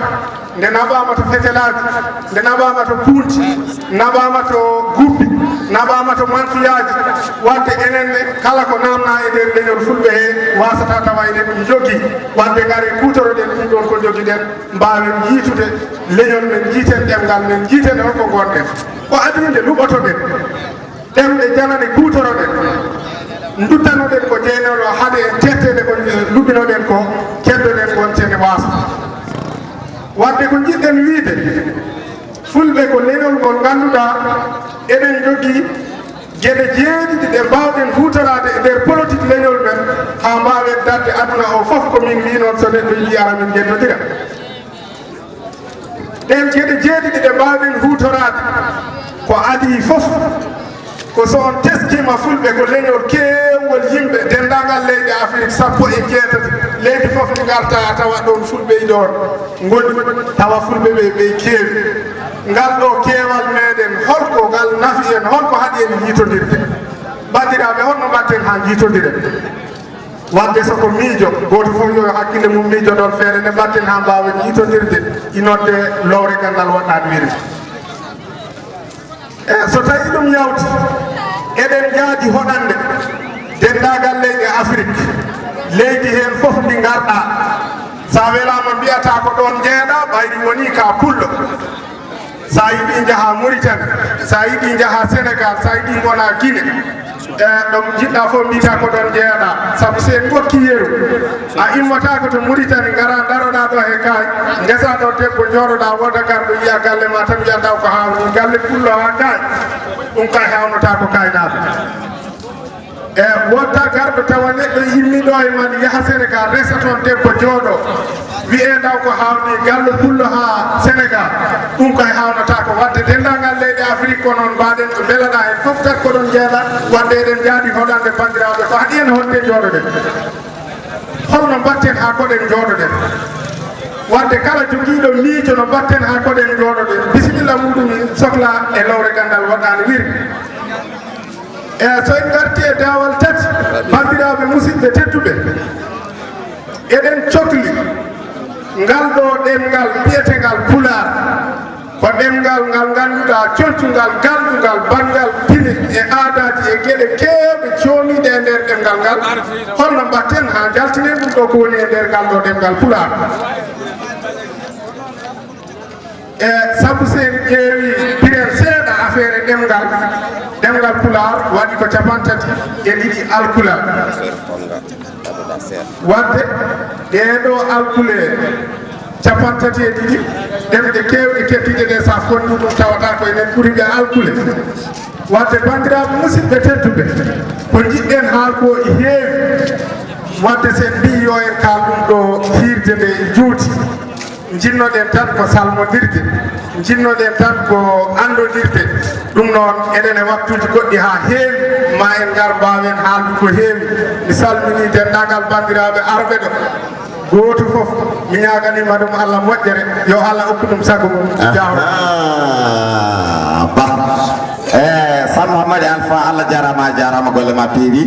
Nde naɓaama to fetelaaji, nde naɓaama to puunti, naɓaama to guppi, naɓaama to mantuyaaji. Wadde enen ne, kala ko naamnaa e nder leñol fulɓe he, waasata tawa eɗen ɗum njogii. Wadde ngare kuutoroɗen ɗum ɗoon ko njogiɗen, mbaawen yiitude leñol men, njiiten ɗemngal men, njiiten e hol ko ngonɗen. Ko adii nde luɓotoɗen. Ɗemɗe janane kuutoroɗen, nduttanoɗen ko jeenolo hade en teetteede ko luɓinoɗen ko, keddoɗen wonte ne waaso. Wadde ko njiɗɗen wiyde, fulɓe ko leñol ngol ngannduɗaa eɗen njogii geɗe jeeɗiɗi ɗe mbaawɗen huutoraade e nder politik leñol men haa mbaawen darde aduna o fof ko min wii noon so neɗɗo yii ara min ngenndodira. Ɗeen geɗe jeeɗiɗi ɗe mbaawɗen huutoraade ko adii fof ko so on teskiima fulɓe ko leñol keewngol yimɓe denndaangal leyɗe Afrik sappo e jeetati leydi fof ndi ngarta tawa ɗoon fulɓe e ɗoon ngoni tawa fulɓe ɓe ɓe keewi ngal ɗo keewal meɗen holko ngal nafi en holko haɗi en yiitondirde banndiraaɓe holno mbaɗten haa njiitondiren Wadde so ko miijo, gooto fof yo hakkille mum miijo ɗoon feere nde mbaɗten haa mbaawen yiitondirde, inodde lowre ganndal woɗɗaani wiri. E so tawii ɗum yawti, eɗen njaadi hoɗande denndaangal leyɗe Afrik, leydi heen fof ndi ngarɗaa, so a welaama mbiyataa ko ɗoon njeyaɗaa, ɓayri wonii ka pullo. Sa yiɗi njaha Mauritanie, sa yiɗi njaha Sénégal, sa yiɗi ngona Guinée, e ɗo njiɗɗa fof mbiyta ko ɗon jeeyaɗa, sabu so en gokki yeru, a immatako to Mauritanie ngara daroɗa ɗo he kaay, ndesa ɗo debbo jooɗoɗa wooda garɗo yiya galle ma tan wiya ndaw ko hawni galle pullo ha kaay, ɗum kay hawnotako kaynaɗo. E wonta garɗo tawa neɗɗo yimmi ɗo e man yaha Sénégal resa toon debbo jooɗo wiyee ndaw ko hawni gallo pullo haa Sénégal ɗum kay hawnata ko wadde denndaangal leyɗe Afrik ko noon mbaɗen ko mbelaɗa heen fof tan ko ɗon jeeɗa wadde eɗen njaadi hoɗande banndiraaɓe ko haɗi en honde jooɗoɗen holno mbaɗten haa koɗen jooɗoɗen wadde kala jogiiɗo miijo no mbaɗten haa koɗen jooɗoɗen bisimilla muɗum sohla e lowre ganndal woɗɗaani wiri E so en ngarti e daawal tati, banndiraaɓe musidɓe tedduɓe, eɗen cokli ngal ɗo ɗemngal biyetengal Pulaar, ko ɗemngal ngal ngannduɗaa concungal, galɗungal, banngal pine e aadaaji e geɗe keewɗe coomiiɗe e nder ɗemngal ngal. Holno mbaɗten haa njaltinen ɗum ɗo ko woni e nder ngal ɗo ɗemngal Pulaar? E sabu so en ƴeewi piren seeɗa affaire e ɗemngal, ɗemngal Pulaar waɗi ko capantati e ɗiɗi alkule. Wadde ɗee ɗo alkule capantati e ɗiɗi, ɗemɗe keewɗe keddiiɗe ɗe so a fonnii ɗum tawata ko enen ɓuri ɓe alkule. Wadde banndiraaɓe musidɓe tedduɓe, ko njiɗɗen haa ko e heewi. Wadde so en mbii yo en kaal ɗum ɗo hiirde nde juuti. Njinnoɗen tan ko salmondirde, njinnoɗen tan ko anndondirde. Ɗum noon, eɗen e waktuuji goɗɗi haa heewi, ma en ngar mbaawen haalde ko heewi. Mi salminii denndaangal banndiraaɓe arɓe ɗo. Gooto fof, mi ñaaganiima ɗum Allah moƴƴere, yo Allah okku ɗum sago mum. Jaawɗo. Ahaa, bah. Eh, Sam Mouhammadi Alpha, Allah jaaraama, a jaaraama, golle ma peewi.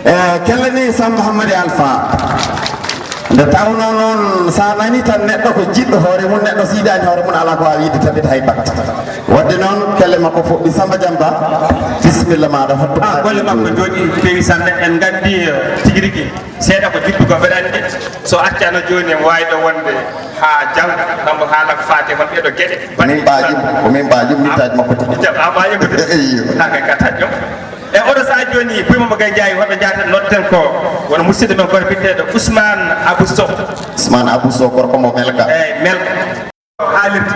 Eh, kelle ni Sam Mouhammadi Alpha. Nde tawnoo noon, so a nanii tan neɗɗo ko jiɗɗo hoore mum, neɗɗo so yiɗaani hoore mum, alaa ko waawi yiɗde tabita hay batte. Waɗde noon, kelle makko fuɗɗi. Samba Jamba, bisimilla maaɗa, hoɗdu. Ah, golle makko njooɗi peewi sanne. En nganndi, eh, tigi rigi, seeɗa ko juddu ko mbeɗa anndi. So accano jooni, en waawi ɗo wonde haa janngo, ɗambo haala ko faati e hol ɗee ɗo geɗe. Ko min ɓaajum, ko min ɓaajum, mittaaji makko tigi. Jam, a ɓaajum ko tigi. Eyyo. Haa kay ka taƴƴo. E oɗo sahaa jooni, Buy Mama Gaye Ndiaye, hoɗo njahaten, nodden ko woni musidɗo men gorko biyeteeɗo Ousmane Abou Sow. Ousmane Abou Sow, gorko mo Melka. Eyi, Melka. Haalirde.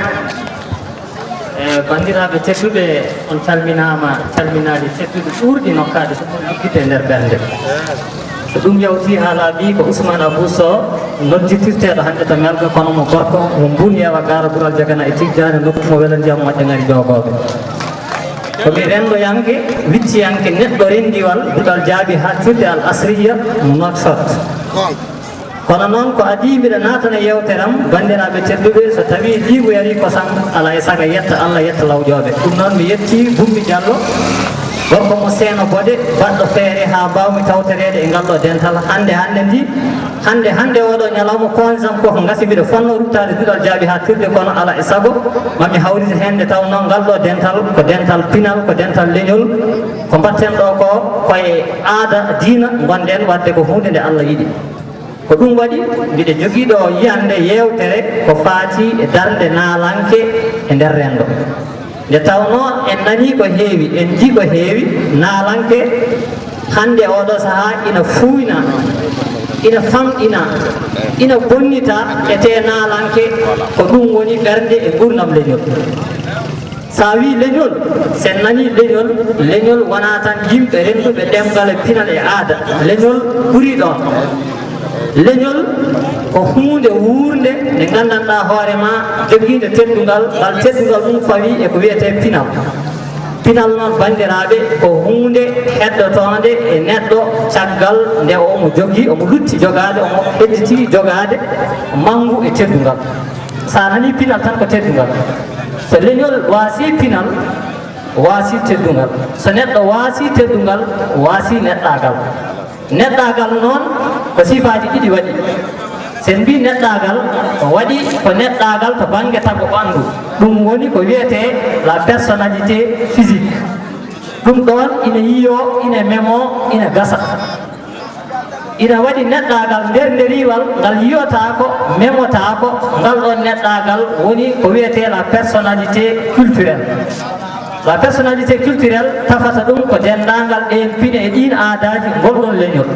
E, banndiraaɓe tedduɓe, on calminaama, calminaali tedduɗi ɓurɗi nokkaade so ɓuri udditde e nder ɓernde. So ɗum yawti haa laaɓi, ko Ousmane Abou Sow, noddirtirteeɗo hannde to Melka, kono mo gorko, mo Mbun Yeewa Gaara Bural Jagana e Tijjaani, nokku mo Wela Ndiyam Moƴƴa Ngari Joogooɓe. Ko mi renndoyanke, wicciyanke, neɗɗo renndiwal, duɗal jaabi haaɗtirde Al Asriya, Nouakchott. Kono noon, ko adii mbiɗa naatana yeewtere am, banndiraaɓe tedduɓe, so tawii liigu yarii kosam, alaa e sago yetta Allah, yetta lawƴooɓe. Ɗum noon, mi yettii Bummi Jallo, gorko mo Seeno Bode, baɗɗo feere haa mbaawmi tawtoreede e ngal ɗo dental hannde, hannde ndi. Hannde, hannde oo ɗo ñalawma, konsam ko ngasi mbiɗa fonnoo ruttaade duɗal jaabi haaɗtirde, kono alaa e sago ma mi hawrita heen, nde tawnoo ngal ɗo dental ko dental pinal, ko dental leñol. Ko mbaɗten ɗo ko, ko e aada diina ngonɗen, waɗde ko huunde nde Allah yiɗi. Ko ɗum waɗi mbiɗa jogii ɗo yiyannde yeewtere ko faati e darnde naalanke e nder renndo. Nde tawnoo en nanii ko heewi, en njii ko heewi, naalanke hannde oo ɗo sahaa ina fuuyna, ina famɗina, ina bonnita, etee naalanke ko ɗum woni ɓernde e nguurndam leñol. So a wii leñol, so en nanii leñol, leñol wonaa tan yimɓe rennduɓe ɗemngal e pinal e aada. Leñol ɓurii ɗoon. Leñol ko huunde wuurnde nde nganndanɗaa hoore ma, jogiinde teddungal, ngal teddungal mum fawii e ko wiyetee pinal. Pinal noon, banndiraaɓe, ko huunde heddotoonde e neɗɗo caggal nde omo jogii, omo lutti jogaade, omo hedditii jogaade manngu e teddungal. So a nanii pinal tan, ko teddungal. So leñol waasii pinal, waasii teddungal. So neɗɗo waasii teddungal, waasii neɗɗaagal. Neɗɗaagal noon, ko sifaaji ɗiɗi waɗi. So en mbii neɗɗaagal, o waɗi ko neɗɗaagal to bannge tago ɓanndu. Ɗum woni ko wiyetee la personnalité physique. Ɗum ɗoon ina yiyoo, ina memoo, ina gasa. Ina waɗi neɗɗaagal ndernderiiwal ngal yiyotaako, memotaako. Ngal ɗoon neɗɗaagal woni ko wiyetee la personnalité culturelle. La personnalité culturelle tafata ɗum ko denndaangal ɗeen pine e ɗiin aadaaji ngol ɗoon leñol.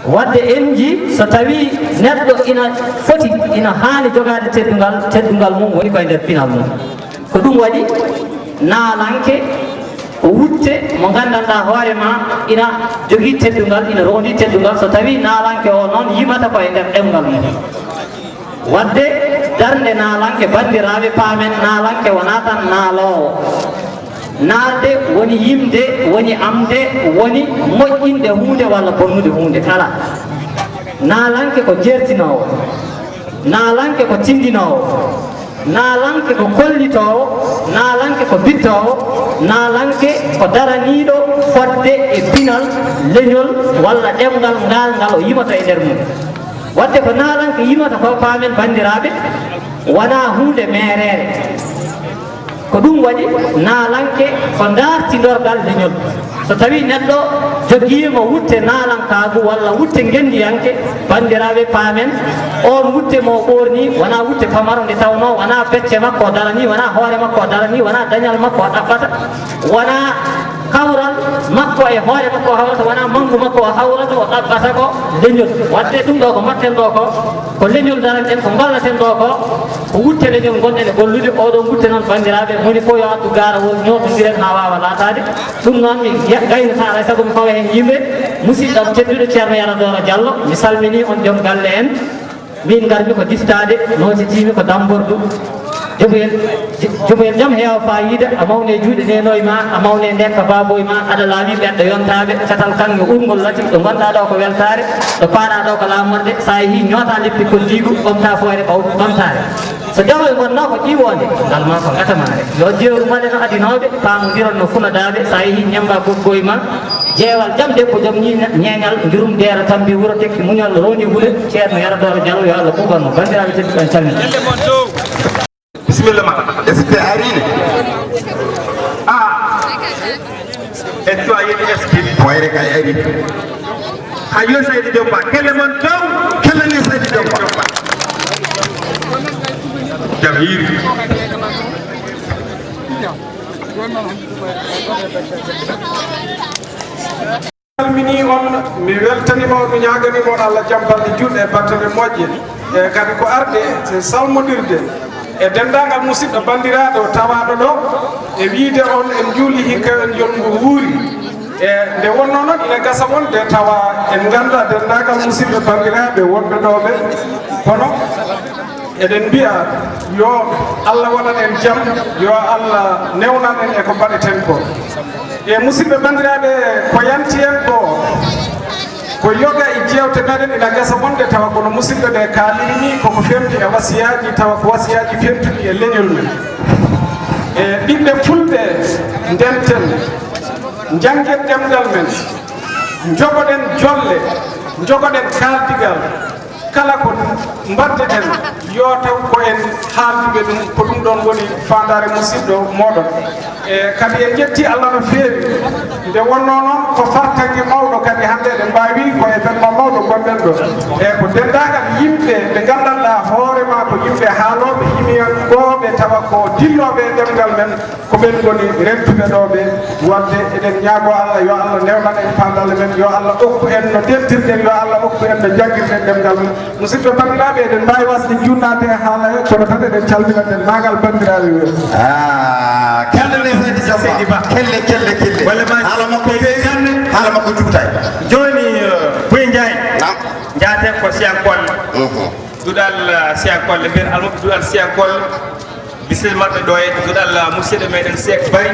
Waɗde en njii, so tawii neɗɗo ina foti, ina haani jogaade teddungal, teddungal mum woni ko e nder pinal mum. Ko ɗum waɗi naalanke ko wutte mo nganndanɗaa hoore ma ina jogii teddungal, ina rowndii teddungal, so tawii naalanke o noon yimata ko e nder ɗemngal mum. Waɗde darnde naalanke, banndiraaɓe, paamen, naalanke wonaa tan naaloowo. Naalde woni yimde, woni amde, woni moƴƴinde huunde walla bonnude huunde, alaa. Naalanke ko jeertinoowo, naalanke ko tinndinoowo, naalanke ko kollitoowo, naalanke ko bittoowo, naalanke ko daraniiɗo fodde e pinal leñol walla ɗemngal ngaal ngal o yimata e nder mum. Waɗde ko naalanke yimata ko, paamen, banndiraaɓe, wonaa huunde meereere. Ko ɗum waɗi naalanke ko ndaartindorgal leñol. So tawii neɗɗo jogiima wutte naalankaagu walla wutte ngenndiyanke, banndiraaɓe, paamen, oon wutte mo ɓoornii wonaa wutte pamaro, nde tawnoo wonaa becce makko o daranii, wonaa hoore makko o daranii, wonaa dañal makko o ɗaɓɓata, wonaa kawral makko e hoore makko o hawrata, wonaa manngu makko o hawrata, o ɗaɓɓata ko leñol. Waɗde ɗum ɗo ko mbaɗten ɗo ko, ko leñol daranɗen, ko mballaten ɗo ko, ko wutte leñol ngonɗen e gollude. Oɗo wutte noon, banndiraaɓe, moni fof yo addu gaarawol, ñootondiren haa waawa laataade. Ɗum noon, mi ya-, gaynata alaa e sago mi fawa heen yimre. Musidɗo am tedduɗo Ceerno Yero Dooro Jallo, mi salminii on, joom galle en. Min ngarmi ko diftaade, nootitiimi ko Dambordu. Jomumen, jomumen jam heewa faayiida, a mawne juuɗe neenooy ma, a mawne ndeenka baabooy ma, aɗa laawi ɓerɗe yontaaɓe, catal kaŋŋe urngol lati, ɗo ngonɗaa ɗo ko weltaare, ɗo paaɗaa ɗo ko laamorde, so a yehii ñootaa leppi kolliigu, ɓamtaa fooyre ɓaw-, ɓamtaare. So jawle ngonnoo ko ƴiwoonde, ngal maa ko ngatamaare. Yo jeewru male no adinooɓe, paamondiron no funodaaɓe, so a yehii ñemmba goggooy ma, Jeewal jam debbo jom ñiiña-, ñeeñal, njurum deera tambi wuro tekki muñal roni wule, Ceerno Yero Dooro Jallo, yo Allah ɓuuban mo. Banndiraaɓe tedduɓe, en calminii. Bisimilla ma. Est-ce que ari ne? Ah. Est-ce que a yeɗi est-ce que? Hoyre kay ari. Ha yo Seydi Diop Ba. Kelle mon dow. Kelle ni Seydi Diop Ba. Jam hiiri. Calminii on, mi weltaniima on, mi ñaaganiima on Allah jam balɗe juutɗe e battane moƴƴe. E kadi ko arde, e salmondirde e denndaangal musidɗo banndiraaɗo tawaaɗo ɗo, e wiyde on en njuulii hikka, en yolngu wuuri. E nde wonnoo noon, ina gasa wonde tawa en nganndaa denndaangal musidɓe banndiraaɓe wonɓe ɗo ɓe, kono eɗen mbiya yo Allah waɗan en jam, yo Allah newnan en e ko mbaɗeten ko. E musidɓe banndiraaɓe, ko yanti en ko, ko yoga e jeewte meɗen, ina gasa wonde tawa kono musidɓe ɓe kaaliri ni koko femti e wasiyaaji, tawa ko wasiyaaji femtuɗi e leñol men. E ɓiɓɓe fulɓe, ndenten, njanngen ɗemngal men, njogoɗen jolle, njogoɗen kaaldigal. Kala ko mbaɗdeten, yo taw ko en haalduɓe ɗum, ko ɗum ɗoon woni faandaare musidɗo mooɗon. E kadi en njetti Allah no feewi. Nde wonnoo noon ko fartaŋŋe mawɗo kadi hannde eɗen mbaawi ko événement mawɗo ngonɗen ɗo. E ko denndaangal yimɓe ɓe nganndanɗaa hoore maa ko yimɓe haalooɓe, yimiyankooɓe, tawa ko dillooɓe e ɗemngal men. Ko ɓen ngoni rentuɓe ɗo ɓe, wadde eɗen ñaagoo Allah, yo Allah newnan en paandale men, yo Allah okku en no dentirɗen, yo Allah okku en no janngirɗen ɗemngal men. Musidɓe banndiraaɓe, eɗen mbaawi wasde juutnaade e haala he, kono tan eɗen calmina denndaangal banndiraaɓe ɓe. Ah, kelle ne seydi Samba. Seydi Ba. Kelle, kelle, kelle. Walla ma haala makko feewi, haala makko juutaay. Jooni, eh, Boy Ndiaye. Naam. Njaaten ko Siyankooɓe. Mhm. Duɗal, eh, Siyankooɓe, mbiyen almuɓe duɗal Siyankooɓe. Bisimilla maɓɓe ɗo e duɗal, ah, musidɗo meɗen Seek Bari,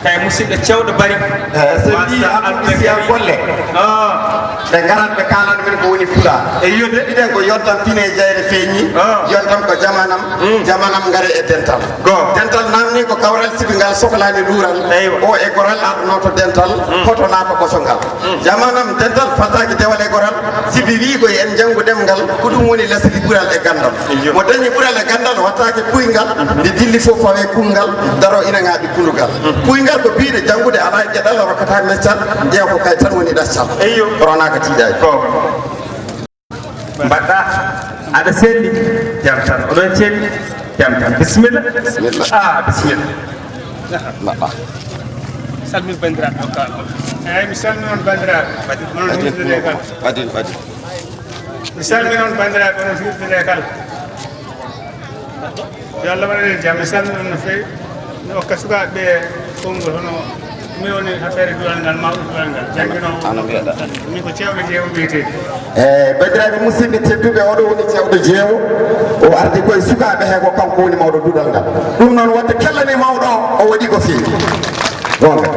kay musidɗo cewɗo Bari. Eh, so wi almuɓe siya golle. Ah. Ɓe ngarat ɓe kaalan min ko woni Pulaar. E yiɗen ko yontam pine jeyre feeñi, ah, yontam ko jamanam, mm, jamanam ngare e dental. Go. Dental namni ko kawral sibi ngal soklaani luural. Eywa. O e goral arno to dental, mm, hoto naata koso ngal. Mm. Jamanam dental fataaki dewal e goral, sibi wi ko en janngu ɗemngal, ko ɗum woni lesdi ɓural e ganndal. Iyo. Mo dañi ɓural e ganndal wattaake kuyngal, nde dilli fof fawe kunngal, daro ina ŋaaɓi kulungal. Kuyngal ko biiɗe janngude alaa e geɗal, rokkata meccal, ƴeew ko kay tan woni ɗaccal. Iyo. Ronaaka tiiɗaani. Ko. Mbaɗɗa, aɗa selli, jam tan. Oɗon celli, jam tan. Bisimilla. Bisimilla. Ah, bisimilla. Mbaɗɗa. Salmin banndiraaɓe o kala. Eeyi, mi salmini on banndiraaɓe. Onon hirde nde kala. Ɓadin, ɓadin. Mi salmini on banndiraaɓe, onon hirde nde kala. Yo Allah waɗan en jam. Mi salmini on no feewi. Mi okka sukaaɓe ɓe konngol hono mi woni affaire duɗal ngal, mawɗo duɗal ngal. Jannginoowo. Ano mbiyeɗaa? Min ko ceewɗo jeewo mbiyetee. E banndiraaɓe musidɓe tedduɓe, oɗo woni ceewɗo jeewo. O ardi koye sukaaɓe he, ko kanko woni mawɗo duɗal ngal. Ɗum noon, waɗde kella ni mawɗo o, o waɗi ko feewi. Goonga.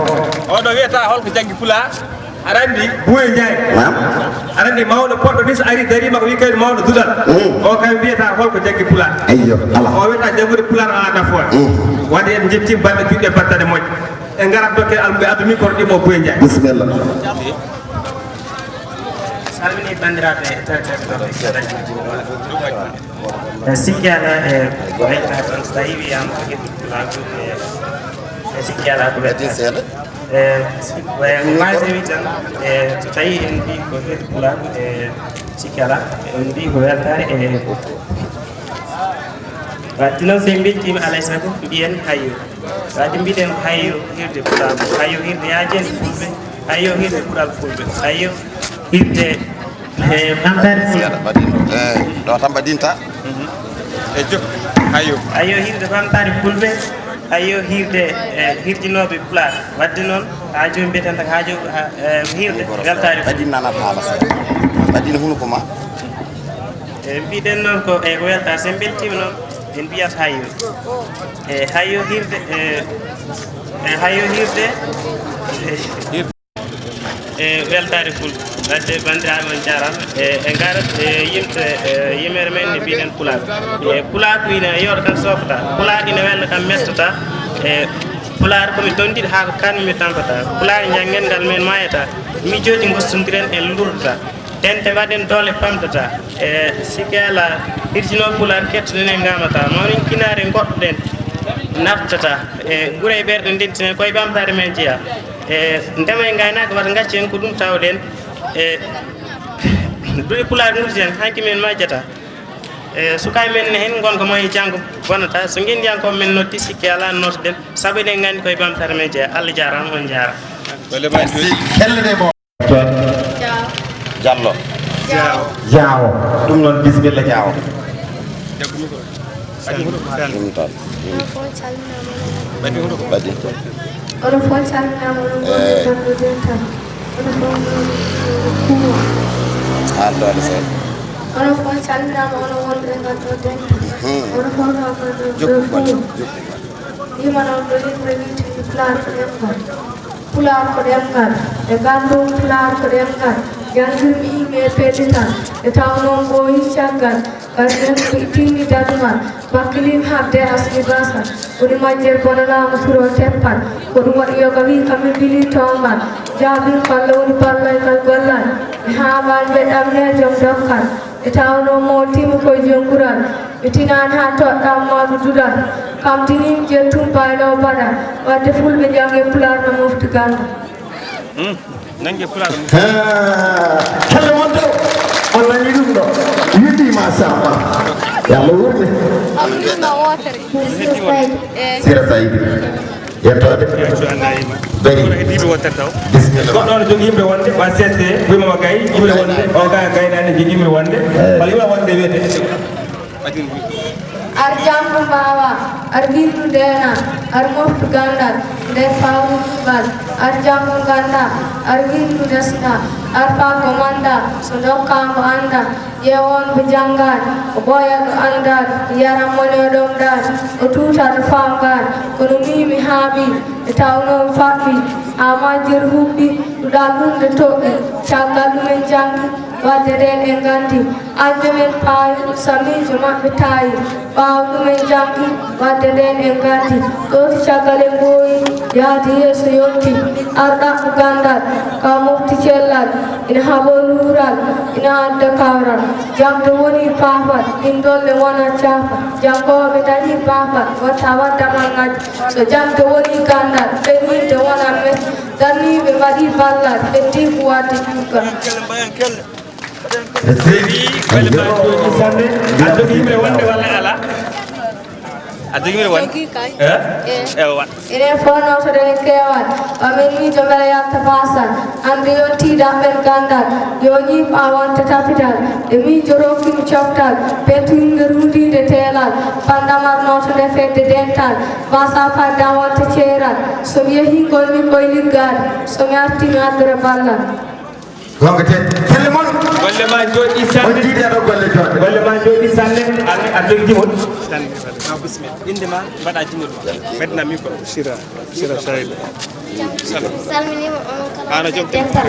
Oɗo wiyata holko janngi Pulaar? Aɗa anndi Buye Ndiaye? Naam. Aɗa anndi mawɗo poɗɗo ni so ari dariima ko wiyi kadi mawɗo duɗal. Mm. O kam wiyata holko janngi Pulaar? Eyyo, alaa. O wiyata janngude Pulaar alaa nafoore. Mm. Waɗde en njettii balɗe juɗɗe battane moƴƴe. En ngarat dokke almuɓe addu micro ɗi mo Buye Ndiaye. Bisimilla. Salmini banndiraaɓe téléspectateurs. E sikki alaa e ko welta tan so tawi wiyama ko heddi pulaagu e e sikki alaa ko welta. E, e, maaje wi tan, e, so tawi en mbi ko heddi pulaagu e sikki alaa, en mbi ko weltaare e wadde noon so en mbeltiima alay sago mbiyen hayyo. Wadde mbiɗen ko hayyo hirde pulaagu, hayyo hirde yaajeende fulɓe, hayyo hirde ɓural fulɓe, hayyo hirde e ɓamtaare fulɓe. Seeɗa ɓadinɗo. Eeyi, ɗo tan ɓadinta. E jokki. Hayyo. Hayyo hirde ɓamtaare fulɓe, hayyo hirde e hirjinooɓe pulaar. Wadde noon, haa jooni mbiyeten tan ko haa jooni, haa, e, hirde weltaare fulɓe. Ɓadin nanat haala seeɗa. Ɓadin hunuko ma. E, mbiɗen noon ko, e, ko weltaare. So en mbeltiima noon, en mbiyat hayyo. E, hayyo hirde, e, e, hayyo hirde, e, e weltaare fulɓe. Wadde banndiraaɓe on njaaraama. E, e ngarat, e, yimɓe, e, yimere men nde mbiɗen pulaar. E, pulaar ko ina yooɗa tan softa. Pulaar ina welna kam mettata. E, pulaar ko mi tondiɗo haa ko kan mi tampata. Pulaar njanngen ngal men maayata. Miijooji gostondiren en lurdata. Dente mbaɗen doole pamtata. E, sikki alaa, hirjinoo pulaar kettoɗen en ngamata. Mawnin kinaare ngoɗɗen naftata. E, gure e ɓerɗe ndentinen koye ɓamtaare men jeyaa. E, ndema e ngaynaaka wata ngaccu en ko ɗum tawɗen. E, duɗe pulaar noddi en, hanki men majjata. E, sukaaɓe men ne heen ngon ko moye janngo bonata. So ngenndiyankooɓe men noddi sikki alaa nodden. Sabu eɗen nganndi koye ɓamtaare men jeyaa. Allah jaaraama, on njaaraama. Merci. Kelle ɗe mo. Toon. Diallo. Diawo. Ɗum noon, bisimilla, Diawo. Ɗum tan. Ɓadi. Onon fof calminaama, onon wonɓe e ngal ɗo dental. Onon fof kuuma. Haaldoode seeɗa. Onon fof calminaama, onon wonɓe e ngal ɗo dental. Onon fof no ngal ɗo kuuma. Yima noon ɗo yimɓe wiyetee Pulaar ko ɗemngal. Pulaar ko ɗemngal. E ngal ɗum Pulaar ko ɗemngal. Janngirmi yimɓe e pellital. E taw noon ɓooyi caggal. Ngarten ko ittini dadugal, wakkilin haɓde asli basa, woni majjere bonanaama suro teppal, ko ɗum waɗi yoga wi kam mi bili tombal, jaabin balla woni balloygal gollal, mi haaɓaani ɓe ɗamne joom dokkal, ɓe tawnoo mooltiimi koye joom ɓural, ɓe tinaani haa toɗɗaama mawɗo duɗal, kam tiniimi jettum baylo baɗal, wadde fulɓe njannge pulaar no mofti gannde. Nange pulaar mum. Helle mon to on nani ɗum ɗo. Yiddi machallah. Yalla wurne. Sira Saydi. Yettoode. Beri. Heddiiɓe wonten taw. Bismillah. Goɗɗo on jogi yimre wonde, wa sese, wima wa gay, yimre wonde, o ga gay nani jogi yimre wonde. Wala yimre wonde wiyete. Ar janngu mbaawaa, ar winndu ndeenaa, ar moftu ganndal, nder fawru duuɓal, ar janngu nganndaa, ar winndu ndesndaa, ar faggo manndaa, so ndokkaa mbo anndaa, ƴeew on mbo janngaani, o ɓooya ɗo anndaani, yaran mone o ɗomɗaani, o tuuta ɗo faamgaani, kono mii mi haaɓii, e tawnoo mi faɓɓii, haa majjere huɓɓii, duɗal huunde toɓɓii, caggal ɗum en janngi, wadde ndeen en nganndi, añɓe men paayi, so miijo maɓɓe taayi, ɓaawo ɗum en janngi, wadde ndeen en nganndi, ɗowti caggal en ɓooyi, yahdi yeeso yonti, ar ɗaɓɓu ganndal, ka mofti cellal, ina haɓoo luural, ina adda kawral, jaŋde woni baafal, ɗin dolle wona caafal, janngooɓe dañi baafal, wonta waddamal ngadi, so jaŋde woni ganndal, ɓeynirde wona met, darniiɓe mbaɗi ballal, heddi ko wadde cukka. Seydi, welle ma jooɗi sanne. A jogi yimre wonde walla ala? A jogi yimre wonde? Jogi kay. Eh? Eh. Ewa. Enen fof notoɗen e keewal. Ɓamen miijo mbele yalta baasal. Hannde yontii ɗaɓɓen ganndal. Yo ñiiɓ a wonta tapidal. E miijo rokkimi coftal. Pentu yimɓe rundiinde teelal. Pandamar noto nde fedde dental. Baasa fadda wonta ceeral. So mi yehii ngol mi koye liggaade. So mi artii mi addora ballal. Goonga tee. Pelle mon. Golle ma jooɗi sanne. On jiidi aɗo golle jooɗe. Golle ma jooɗi sanne. An a jogi jimol. Sanne. Ma bisimilla. Innde ma mbaɗa jimol ma. Ɓedna micro. Sira. Sira Saydi. Salam. Salminima onon kala. Ana jom dental.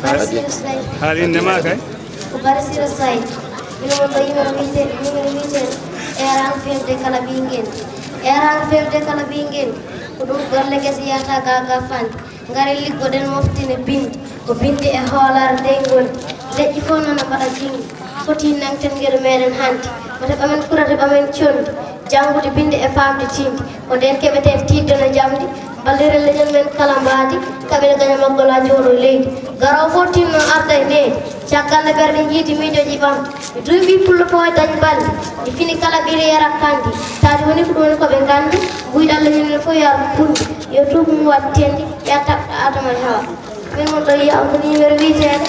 Basira Saydi. Haali innde ma kay. Ko Basira Saydi. Mino mo mbayi mo wiyte, mino wiyte. Eran fewde kala ɓingen. Eran fewde kala ɓingen. Ko ɗum golle gese yata ga gafande. Ngare liggoɗen moftine bindi, ko bindi e hoolare dey ngoni. Leƴƴi fof nana mbaɗa jingi, foti nangten ngeɗu meɗen hanti. Wata ɓamen kurate ɓamen condi, janngude bindi e faamde tindi. Ko nden keɓeten tiiɗde no jamdi, mballire leñol men kala mbaadi, kaɓen gaño maggol haa jooɗo leydi. Garoowo fof tinno arda e needi, caggal nde ɓerɗe njiidi miijooji ɓamti. Mi duuɓi pullo fof e dañ balɗe, mi fini kala ɓiire yara kandi. Taadi woni ko ɗum woni ko ɓe nganndi, mbuyɗalla ñande fof yar kundi. Yo tuubu mum waɗ tenndi, ya taɓɗo Adama e Hawa. Min mon ɗo yiya on ko numéro wiyeteeɗo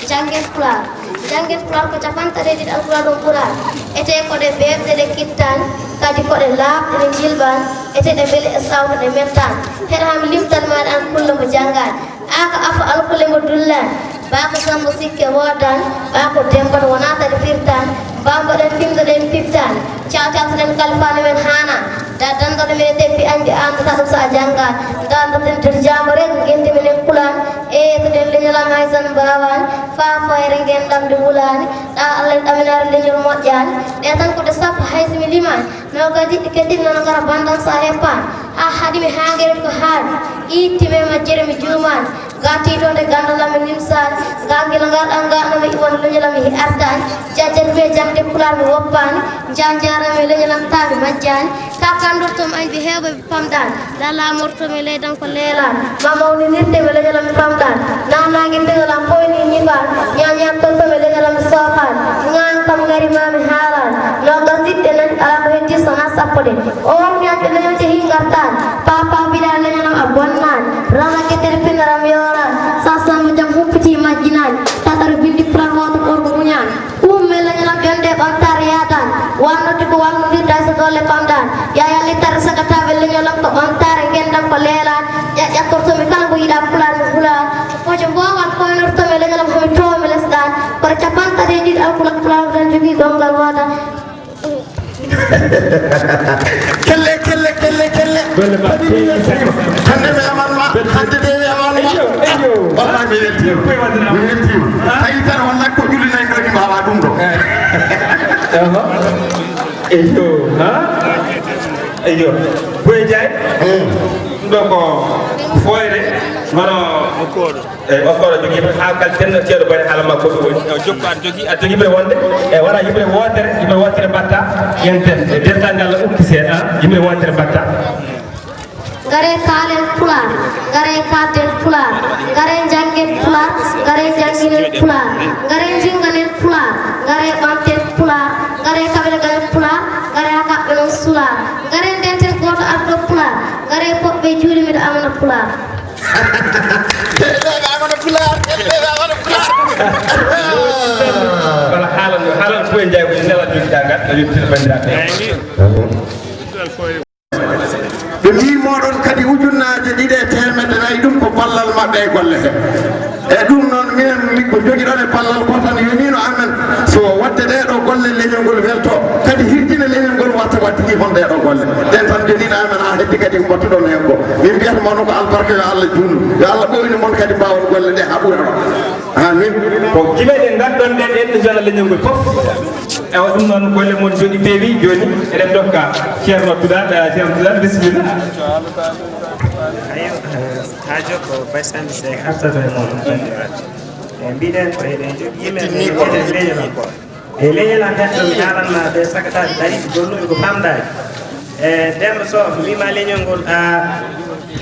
Janngen Pulaar. Janngen Pulaar ko capanɗe tati e ɗiɗi Alpulaar ɗon ɓuraa. Etee ko ɗe beeɓɗe ɗe kittaani, kadi ko ɗe laaɓɗe ɗe njilɓaani, etee ɗe mbele e sawto ɗe mettaani. Heɗa haa mi limtan maaɗa aan kulle mo janngaani. Aa ko afo alkule mo dullaani. Baa ko Sammbo sikke woodaani, baa ko Demmba to wonaa tati firtaani. Bambaɗen fimdoɗen pittaani, cawcawtoɗen kalfaani men haanaani, da dandoɗo men e teppi añɓe aan data ɗum so a janngaani, dandoɗen der jaambareeji ngenndi men en kulaani, eeyetoɗen leñol am hay so en mbaawaani, faa fooyre ngenndam nde wulaani, ɗa Allah en ɗaminaare leñol moƴƴaani, ɗe tan ko ɗe sappo hay so mi limaani, noogaas diɗɗi keddiɗi nana ngara banndam so a heppaani, haa haɗi mi haa ngeɗen ko haaɗi, itti men majjere mi juumaani. Ga tiitoonde ganndal am e nimsaani, ga ngila ngal ɗan ga no mi iwan leñol am e artaani, jajjat mi e jaŋde pulaar mi woppaani, njaan njaaram e leñol am taa mi majjaani, ka kanndorto mi añɓe heewɓe ɓe pamɗaani, lala morto mi leydan ko leelaani, ma mawninirte mi leñol am mi famɗaani, naamnaange pinal am fof ni ñifaani, ñaañaan tonto mi leñol am mi soofaani, ŋaan kam ngari ma mi haalaani, noogas diɗɗe nani alaa ko heddi so wonaa sappo ɗe, o won mi añɓe leñol jehi ngartaani, papa mbiɗa leñol am a bonnaani. Rama getere pinaram yoran, sasam mo jam humpiti majjinani, tatar bindi pran wata orgo muñan. Umme la ñalam jonde ɓamtar yadan, Wannode ko wannondirde hay so doole pamɗaani. Yaya littare sagataaɓe leñolam ko ɓamtaare ngenndam ko leelaani. Ƴa-, ƴattortoomi kala mbo yiɗaa pulaar mi hulaani. Ko joom boowal koynortoomi leñolam ko mi toomi lesɗaani. Kono capanɗe tati e ɗiɗi alkulak pulaar tan jogii ɗomngal wooda. Kelle, kelle, kelle, kelle. Golle ma. Kadi mi weltiima. Hannde mi aman ma. Hannde de mi aman ma. Eyyo, eyyo. Wallahi mi weltiima. Koye waɗde mi weltiima. Ha? Tawi tan on nakko ƴullinay ɗo ni mbawa ɗum ɗo. Eh. Aha. Eyyo, ha? Eyyo. Boye Njaay. Hmm. Ɗum ɗo ko fooyre, hono eyyi, o koɗo jogii ɓe haa kala tenno ceeɗo bone haala makko ɗum woni. Yo jokku aɗa jogii, aɗa jogii ɓe wonde, e wara yimɓe wootere, yimɓe wootere mbatta, ƴenten, e dental ngal ukki seeɗa, yimɓe wootere mbatta. Ngare kaalen pulaar, ngare kaalden pulaar, ngare njanngen pulaar, ngare njannginen pulaar, ngare njinnganen pulaar, ngare ɓamten pulaar, ngare kaɓirganen pulaar, ngare haa kaɓɓe non sulaar, ngare ndenten gooto ardo pulaar, ngare poɓɓe juuɗe miɗo amana pulaar. Tele amana pulaar, tele amana pulaar. Wala haalan, haalan ko en jaay ko nela jogi dagal, no yettir bandiraɓe. Ɓe mbii mooɗon kadi ujunnaaje ɗiɗi e teemedde nayi, ɗum ko ballal maɓɓe e golle he. E ɗum noon, minen mi ko jogiɗon e ballal ko tan yoniino amen, so waɗde ɗee ɗoo golle leñol ngol welto, kadi hirjina leñol ngol watta waɗde ɗi hon ɗee ɗoo golle. Ɗen tan joniino amen haa heddi kadi ko mbattuɗon heen ko. Min mbiyata mon ko albarka yo Allah juutnu, yo Allah ɓooynu mon kadi mbaawon golle ɗee haa ɓura ɗo. Amin. Ko gila ɗe ngarɗon ɗen en ɗo jona leñol ngol fof. Ewa ɗum noon golle mon jooɗi peewi, jooni eɗen ndokka Ceerno Tuɗal, eh, Ceerno Tuɗal, bisimilla. Ayo, eh, haajo ko Baye Sandi Seck artata e mon banndiraaɓe. E mbiɗen ko eɗen jogii men e leñol am ko. E leñol am heddo mi haalanma ɓe sakataaɓe dariiɓe golluɓe ko famɗaani. E Demba Sow, mi wiima leñol ngol, a,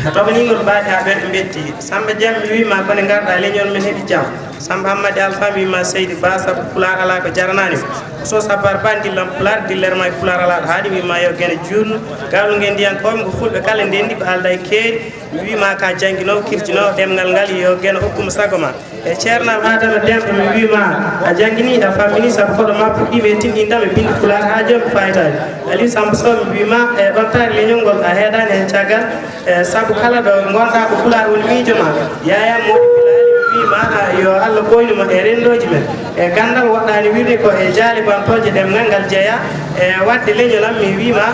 a toɓaniingol baade haa ɓerɗe mbetti. Samba Jam, mi wiima ko nde ngarɗa leñol men heɓi jam. Samba Hammadi Alfa, mi wiima seydi Ba, sabu pulaar alaa ko jaranaani. Sow Sabbar Ba, dillam pulaar, diller ma e pulaar alaa ɗo haaɗi, mi wiima yo geno juutnu. Gawlo ngendiyankooɓe, ko fulɓe kala ndenndi, ko alda e keeri. Mi wiima ka jannginoowo, kirjinoowo ɗemngal ngal, yo geno hokkuma sago ma. E Ceerno am Adama Demba, mi wiima a jannginii, a famminii, sabu koɗo ma puɗɗiima e tinɗindam e binndi pulaar haa jooni ko faytaani. Aliou Samba Sow, mi wiima e ɓamtaare leñol ngol a heedaani heen caggal, e sabu kala ɗo ngonɗa ko pulaar woni miijo ma. Yaya Mody Bilali, mi wiima a, yo Allah ɓooynu ma e renndooji men. E ganndal woɗɗaani wirde ko e jaalibantooje ɗemngal ngal jeyaa. E waɗde leñol am, mi wiima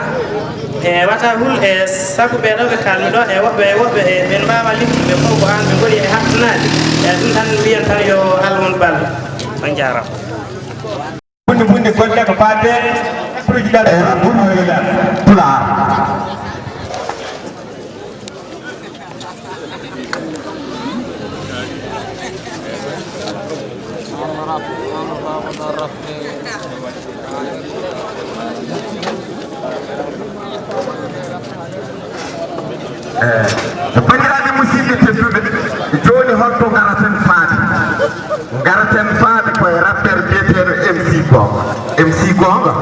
e wata hul e sabu ɓee ɗoo ɓe kaalmi ɗoo, e woɓɓe, e woɓɓe, e ɓen mbaawa littude fof ko aan ɓe ngoni e haɓtanaade. E ɗum tan mbiyen tan yo Allah won ballo. On njaaraama. Bunde, bunde golle ko faate président. E bunde pulaar. Eh, banndiraaɓe musidɓe tedduɓe, jooni holto ngaraten faade? Ngaraten faade koye rappeur biyeteeɗo M C Goonga. M C Goonga,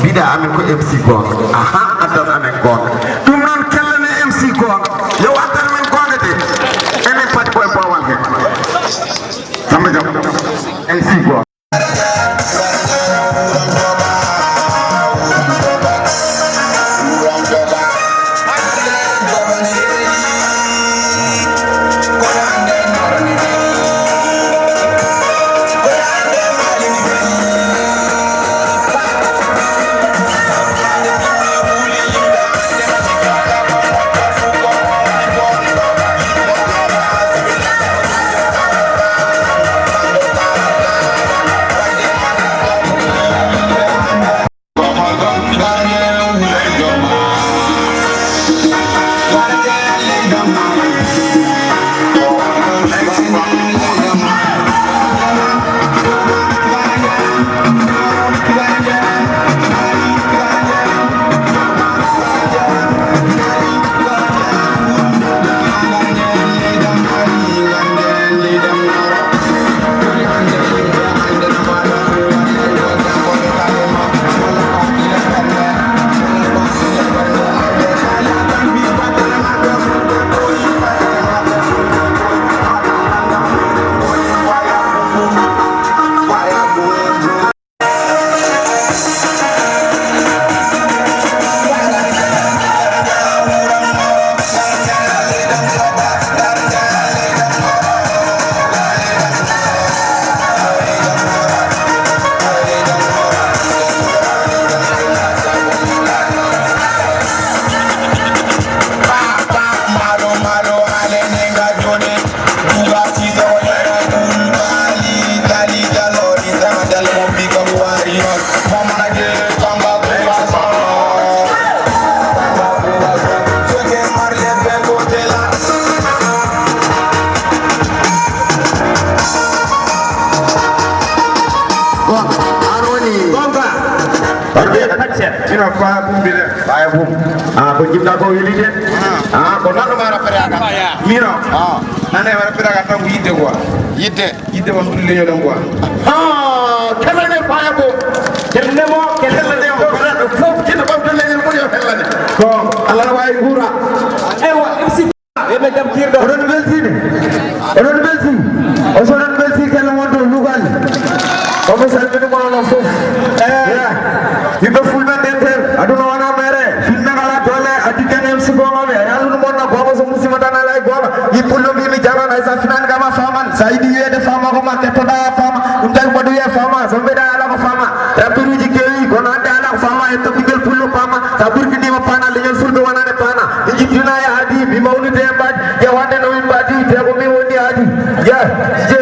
mbiɗa amin ko M C Goonga. Aha, addan amen goonga. Ɗum noon, kellane M C Goonga. Yo addan men goonga de. Enen pati koye boowal he. Samba Jam. M C Goonga. Ina faya bum bile. Faya bum. Ah, ko jimɗa ko weli de. Ah, ko nanɗo ma rappere aga. Mino. Ah. Nane rappere aga tan ko yidde quoi. Yidde. Yidde won ɗum leñol ɗon quoi. Ah, kala ne faya bum. Kelle mo, kelle ne mo. Kala ɗo fof kino ɓamto leñol mo yo hellane. Ko Allah na wawi guura. Ewa, M C. Eɓe jam kirɗo. Oɗon beltini. Oɗon belti. O so oɗon belti kala wonto lugal. Omo salmini mo onon fof. Eh. Yimɓe fulɓe ndenten. Aduna wona mere. Filme ngala doole. Addi ken M C ko maɓe. Yalluno mon na boobo so musima tan alay gooba. Yi pullo mbimi jaman ay sa finan gama faman. Sa yiɗi wiyede fama ko ma kettoɗa fama. Ɗum tawi mboɗo wiye fama. So mbeɗa ala ko fama. Rapperuji kewi kono ande ala ko fama. E tokkigel pullo fama. Sa burkinima pana leñol fulɓe wonane pana. Ɓe jippina e aadi, mi mawnide e mbaadi, ƴewande no min mbaadi, te ko min woni aadi. Ya, je.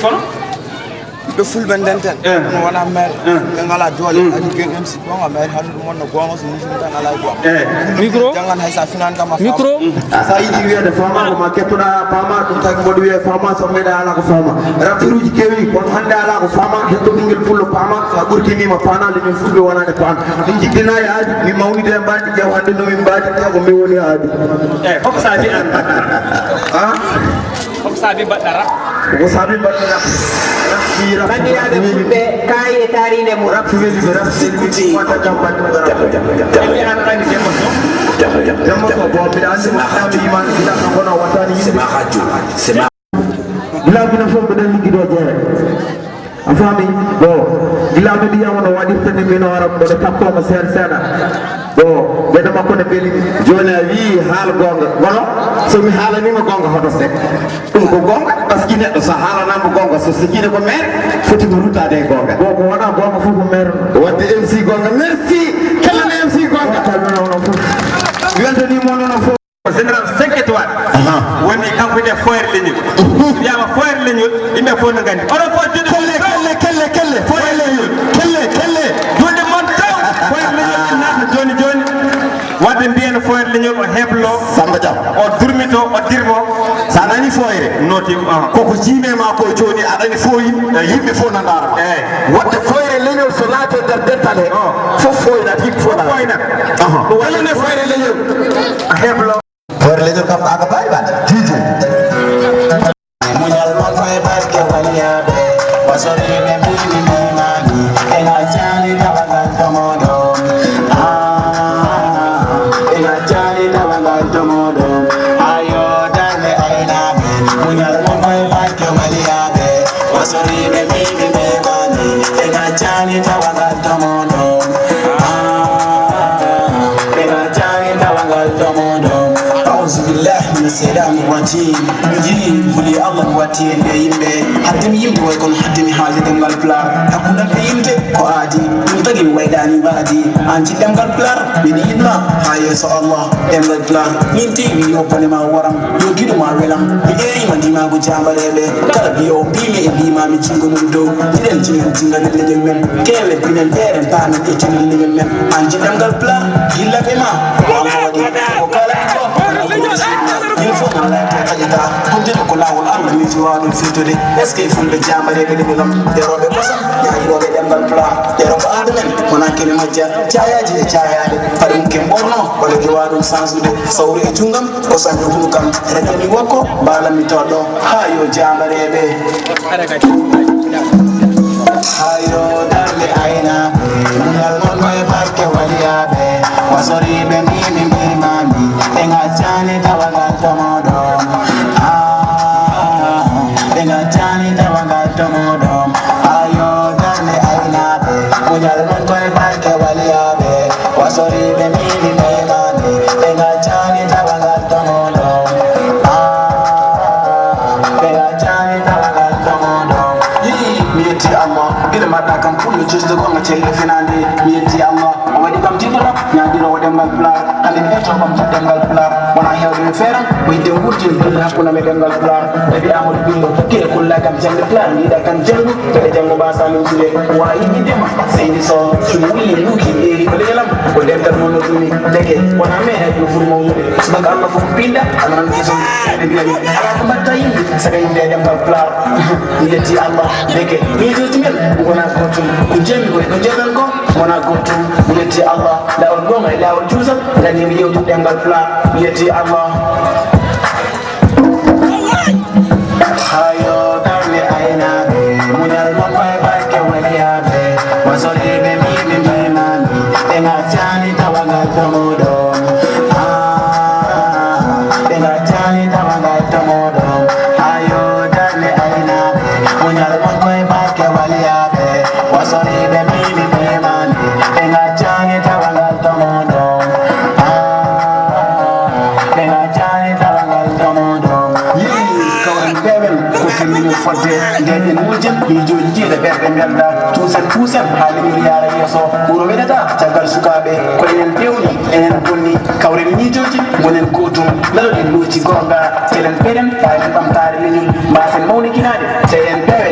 Kono? Ɓe fulɓe ndenten. Eh. No wona maire. Eh. Ɓe ngala doole. Mm. Adi gen M C gonga maire hande ɗum wonno gonga so musidɗo tan ala e gonga. Eh. Micro. Jangan hay sa finan kam a micro. Sa yiɗi wiyede fama ko ma kettuɗa pama ɗum tagi mboɗo wiye fama so meɗa ala ko fama. Rapturuji kewi kono hande ala ko fama hetto ɓingel pullo pama sa ɓurtinima pana leñol fulɓe wonade pana. Min jiddina e aadi mi mawnide e mbaadi ƴew hande no min mbaadi tago mi woni aadi. Eh, koko sa mbiɗan. Ah? Koko saabi mbaɗɗa rap? Koko saabi mbaɗɗa rap? Rap, rap, rap. Banndiraaɓe fulɓe, kaayi e taariinde mum. Rap, weli, rap, selluti. Wata kam mbaɗɗa rap. Elli an anndi Demba Sow? Demba Sow, bon, mbiɗa anndi mo, mi iman, mbiɗa ko kono watani yimɓe. C'est ma radio. C'est ma. Gila mino fof mbiɗen liggido jeere. A faami? Bon, gila mbiɗa yiya wano waɗirta ni mino ara mboɗo tappoma seeɗa seeɗa. Bon, ɓeɗo makko ne beli. Joni a wii haal gonga. Kono so mi haalanima gonga hoto sek. Ɗum ko gonga, parce que neɗɗo so haalanama gonga, so sikkiɗe ko maire, foti ko ruttade e gonga. Bon, ko wona gonga fof ko maire. Wadde M C gonga, merci. Kala ne M C gonga. Weltanima noon fof. Général cinq étoiles. Aha. Woni kanko wiɗe foyer leñol. Wiyama foyer leñol, yimɓe fof no gandi. Oɗo fof joni kelle, kelle, kelle, kelle, foyer leñol. Kelle, kelle. Julde mon taw. Foyer leñol, naata joni, joni. Wadde mbiyen foyer leñol o heblo. Samba Dia. O durmito, o dirbo. Sa nani foyre? Noti, aha. Koko jiime ma ko joni aɗani foyi. Eyi. Yimɓe fof no ndaara. Eyi. Wadde foyre leñol so naate nder dental he. Oh. Fof foynat, yimɓe fof fof foynat. Aha. Ko woni ne foyre leñol? A heblo. Hoore leñol kam aka baawi baade. Jiijo. Muñal mon koye barke waliyaaɓe. Wasoriiɓe mbimi mbimami. En accani tawagal to moɗon. Ah, en accani tawagal to moɗon. Ayo darde aynaaɓe. Muñal mon koye barke waliyaaɓe. Wasoriiɓe mbimi mbimami. En accani tawagal to moɗon. Ah, en accani tawagal to moɗon. Auzu billahi mina seytani rajim. Mi jii huli Allah mi watti en ɓe yimɓe. Hadde mi yimde way kono hadde mi haalde ɗemngal pulaar. Hakkunde am e yimde ko aadi. Ɗum tagi mi waydani mbaadi. An jiɗ ɗemngal pulaar, min yiɗma haa yeeso Allah. Ɗemngal pulaar, min tewi yo bone ma waram. Yo giɗo ma welam. Mi eerima ndimaagu jaambareeɓe. Kala mbiyo mbimi e mbimami junngo mum dow. Jiɗen jinen jinganen leñol men. Kewen pinen ɓeeren paamen e jinen leñol men. An jiɗ ɗemngal pulaar, gilla ɓe ma. Ko Allah waɗi. Ko kala mi ko. Il faut que on l'a fait taƴata. Hunde ko laawol Allah miijo waaɗum firtude. Est-ce que fulɓe jaambareeɓe leñol am? Ɓe rewɓe kosam, yaa yiɗooɓe ɗemngal pulaar. Ɓe rewɓe aada men, wonaa kene majja. Caayaaji e caayaade. Paɗe mum ken ɓorno, walla jowa ɗum sansude. Sawru e junngam, o saño hunu kam. Rewɓe mi wokko, mbaalam mi toɗɗo. Haa yo jaambareeɓe. Hayo darde aynaaɓe, muñal mon koye barke waliyaaɓe. Wasoriiɓe mbimi mbimami, ɓe ngaccani tawagal to moɗon. Ah, ɓe ngaccani tawagal to moɗon. Hayo darde aynaaɓe, muñal mon koye barke waliyaaɓe. Wasoriiɓe mbimi mbimami, ɓe ngaccani tawagal to moɗon. Ah, ɓe ngaccani tawagal to moɗon. Yii, mi yetti Allah. Gila mbaɗɗa kam pullo josde gonga celle finande. Mi yetti Allah. O waɗi kam jiɗɗo ñaandirowo ɗemngal pulaar. Hande mi ƴetto kam jiɗ ɗemngal pulaar. Wona hewde mi feeram. Ko yidde wurtin hande hakkunde amen ɗemngal pulaar. Ɓe mbiya Amadou Bingo. Gila kulla kam jangde pulaar. Mi yiɗa kam janngu. Kadi janngo mbasa min suuɗe. Wa yiɗi dema. Seydi Sow. Somi wulli luuki ɓeeri ko leelam. Ko dental mon no ɗumi. Deke. Wona me hay ɗum fur mawnude. Subaka Allah fof pinda. Anan ɗum son. Ɓe mbiya mi. Ala ko mbatta yimɓe. Saga yimɓe e ɗemngal pulaar. Mi yetti Allah, ndeke miijooji men wonaa gootum. Ko njeemi ko e ko njeemen ko wonaa gootum. Mi yetti Allah, laawol goonga e laawol juutal, nganndiimi yewtude ɗemngal pulaar. Mi yetti Allah. Hayo darde aynaaɓe, muñal mon koye barke waliyaaɓe. Wasoriiɓe mbiimi mbiimaami, ɓe ngaccaani tawagal to mooɗon. Ah, ɓe ngaccaani tawagal to mooɗon. Hayo darde aynaaɓe, muñal mon koye barke waliyaaɓe. Wasoriiɓe mbiimi mbiimaami, ɓe ngaccaani tawagal to mooɗon. Ah, ɓe ngaccaani tawagal to mooɗon. Yii, kawren peewen, ko kemminir fodde, ndeen en muujjen, miijooji ɗi e ɓerɗe mbelda, tuusen puusen, haa leñol yaara yeeso, wuro weɗata, caggal sukaaɓe, ko enen pewni, enen bonni, kawren miijooji, ngonen gootum, ndaroɗen looci goonga, keɗen peɗen, fayden ɓamtaare leñol, mbaasen mawnikinaade, so en pewe,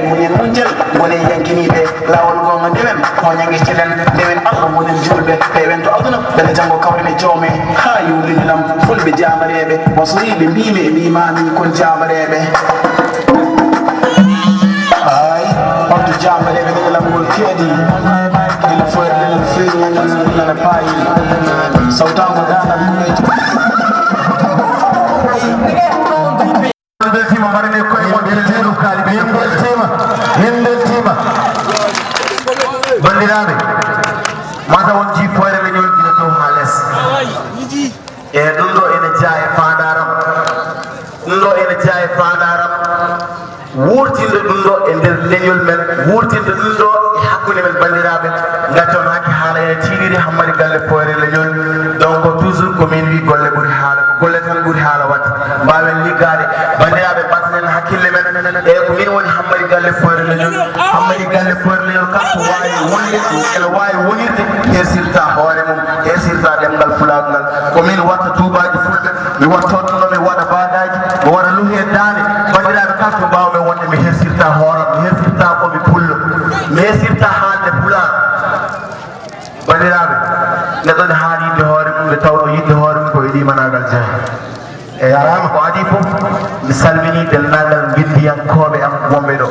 Woni yankiniiɓe laawol goonga ndewen, ko ñannge celen ndewen, Allah wonen juulɓe, peewen to aduna, mbele janngo kawren e joome, haa yowlini lam fulɓe jaamareeɓe, wasoriiɓe, mbiimi e mbiimaami kon jaamareeɓe. Ay, holto jaamareeɓe ndewe lamgol keedi, ila foyre ndewe feeñi, nana paayi, sawtaama daanal. Min beltima, mbaɗane koye mon beltiiru kaali, min beltima, min beltima. Banndiraaɓe, mata on jii foyre leñol gila dow haa les. E ɗum ɗo ene jeyaa e faandaaram. Ɗum ɗo ene jeyaa e faandaaram. Wuurtinde ɗum ɗo e nder leñol men, wuurtinde ɗum ɗo e hakkunde men banndiraaɓe. Ngaccoon hakke, haala ene tiiɗiri, Hammadi Galle foyre leñol. Donc toujours ko min wi golle ɓuri haala, ko golle tan ɓuri haala waɗde. Mbaawen liggaade. Banndiraaɓe, mbatten hakkille men. E ko min woni Hammadi Galle foyre leñol. Hammadi Galle foyre leñol kam ko waawi wonde, ene waawi wonirde, hersirta hoore mum, hersirta ɗemngal Pulaar ngal. Ko min watta tuubaaji fulɓe, mi watta ɗum ɗo, mi waɗa baadaaji, mi waɗa luhe daande. Banndiraaɓe, kala to mbaawmi wonde, mi hersirta hooram, mi hersirta ko mi pullo, mi hersirta haalde Pulaar. Banndiraaɓe, neɗɗo ne haani yiɗde hoore mum, nde tawnoo yiɗde hoore mum ko e limanaagal jeyaa. E yaraama ko adii fof, mi salminii denndaangal ngenndiyankooɓe am wonɓe ɗo.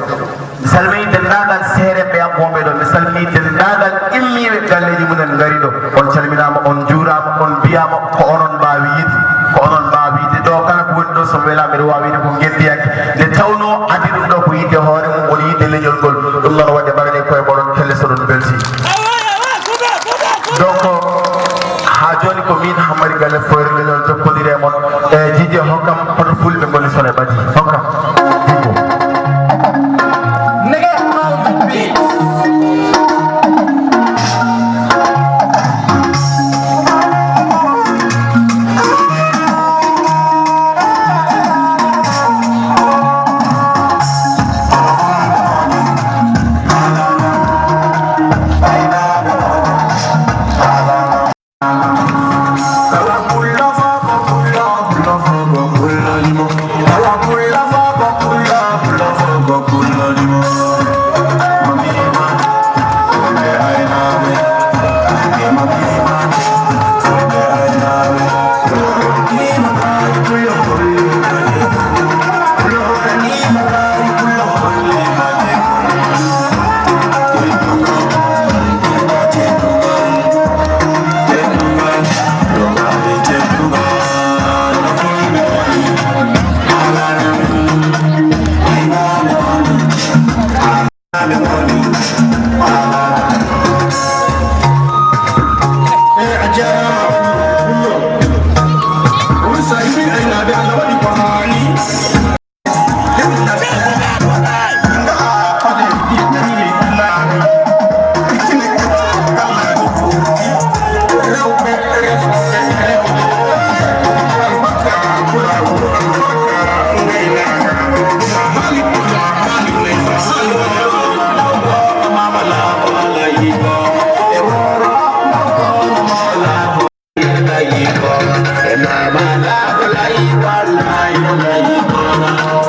Mi salminii denndaangal seerenɓe am wonɓe ɗo. Mi salminii denndaangal immiiɓe galleeji mum en ngari ɗo. On calminaama, on njuuraama, on mbiyaama ko onon mbaawi yiɗde, ko onon mbaawi yiɗde. Ɗo kala ko woni ɗo, so mi welaa, mbeɗa waawi wiide ko ngenndiyanke. Nde tawnoo adii ɗum ɗo ko yiɗde hoore mum, woni yiɗde leñol ngol. Ɗum noon waɗde mbaɗanee koye moɗon kelle so ɗon beltii. Donc, haa jooni ko miin Hammadi Galle foyre leñol, jokkondire e mon. E Jijje, hokkam hoto fulɓe ngoni so ne ɓadii. Hokkam. Jijje.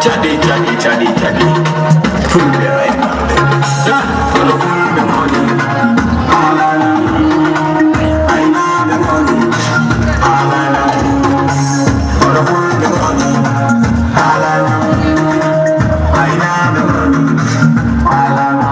Cadi, cadi, cadi, cadi. Fulɓe aynaaɓe. Kono fulɓe ngoni. Alana. Aynaaɓe ngoni. Alana. Kono fulɓe ngoni. Alana. Aynaaɓe ngoni. Alana.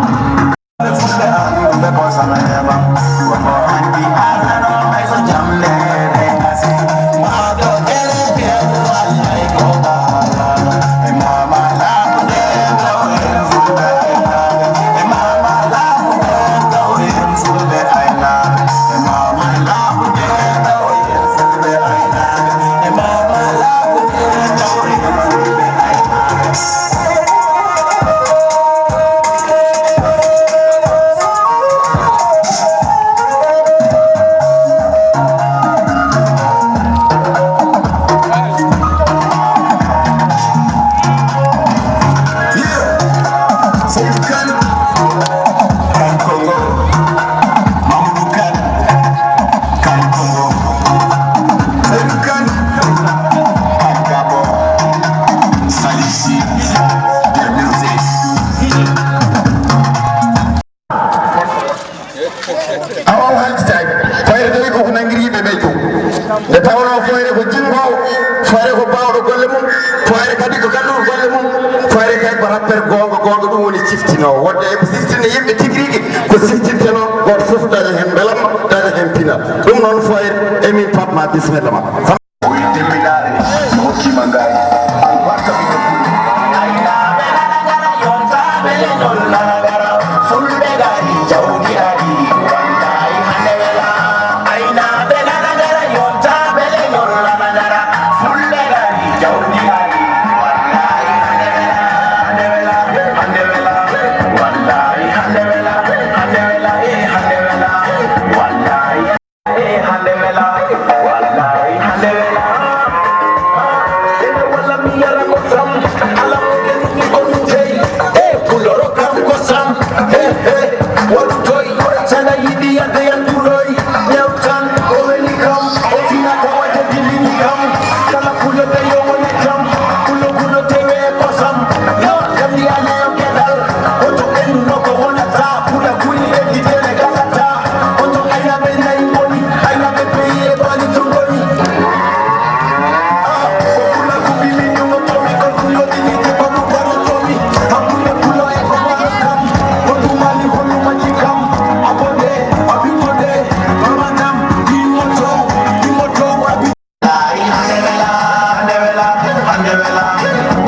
Ko ɗum woni siftinoowo. Wonde emo siftini yimɓe tigi rigi, ko siftintenoo, gooto fof daña heen mbelamma, daña heen pinal. Ɗum noon, Foyer, emin paɗ ma, bisimilla ma. Fulɓe ngari, jawdi ari, wallahi hande wela. Aynaaɓe nana ngara, yonta bele non nana ngara. Fulɓe ngari, jawdi ari, wallahi hande wela, hande wela, hande wela, wallahi hande wela, hande wela, eh, hande wela, wallahi. Eh, hande wela, wallahi, hande wela. Ene walla mi yara ko sam, ala mo ɓe ni ko mi jeyi. Eh, puloro kam ko sam. Eh, eh, waɗu toy, sana yiɗi yadde yaltunoy. Ñaw tan, o weli kam, o fina tawa jadilini kam. Kala pulo de yo woni jam, pulo pulo tewe ko sam. Yo, jam di ale yo gedal, o to endu no ko wonata, pula kuli e di tele gasata. Oto aynaaɓe nayi ngoni, aynaaɓe peyi e baali to ngoni. Ah, ko pulaaku mbimi, ɗum o tomi, ko ɗum yo ɗinite, ko ɗum waɗa tomi. Hakkunde pulo e ko waɗa kam, ko ɗum mani, ko ɗum majji kam. Abode, abitode, mamadam, ɗimoto, ɗimoto, abi- Wallahi hande wela, hande wela, hande wela.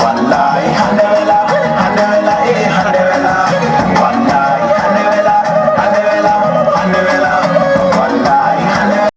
Wallahi hande wela, hande wela, eh, hande wela. Wallahi hande wela, hande wela, hande wela. Wallahi hande wela.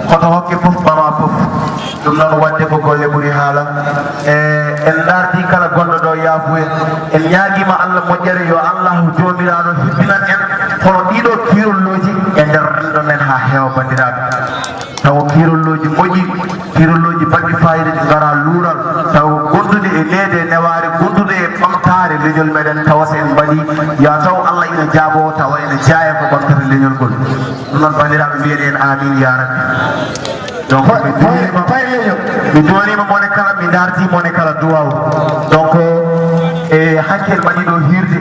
Hoto hokke fof, ɓama fof. Ɗum noon, waɗde ko golle ɓuri haala. E, en ndardi kala gonɗo ɗo yaafuya. En ñaagiima Allah moƴƴere, yo Allah Joomiraaɗo hibbinan en hono ɗiɗo kiirolooji e nder renndo men haa heewa, banndiraaɓe. Tawa kiirolooji moƴƴi, kiirolooji baɗɗi faayiida, ɗi ngara luural, tawa gondude e neede e newaare, gondude e ɓamtaare leñol meɗen, tawa so en mbaɗi, ya taw Allah ina jaaboo, tawa ina jaaya ko ɓamtata leñol ngol. Ɗum noon, banndiraaɓe, mbiyen en amin ya rabbi. Donc, mi duwaniima, mi duwaniima mone kala, mi dardi mone kala duwaw. Donc, e hanki en mbaɗi ɗo hiirde,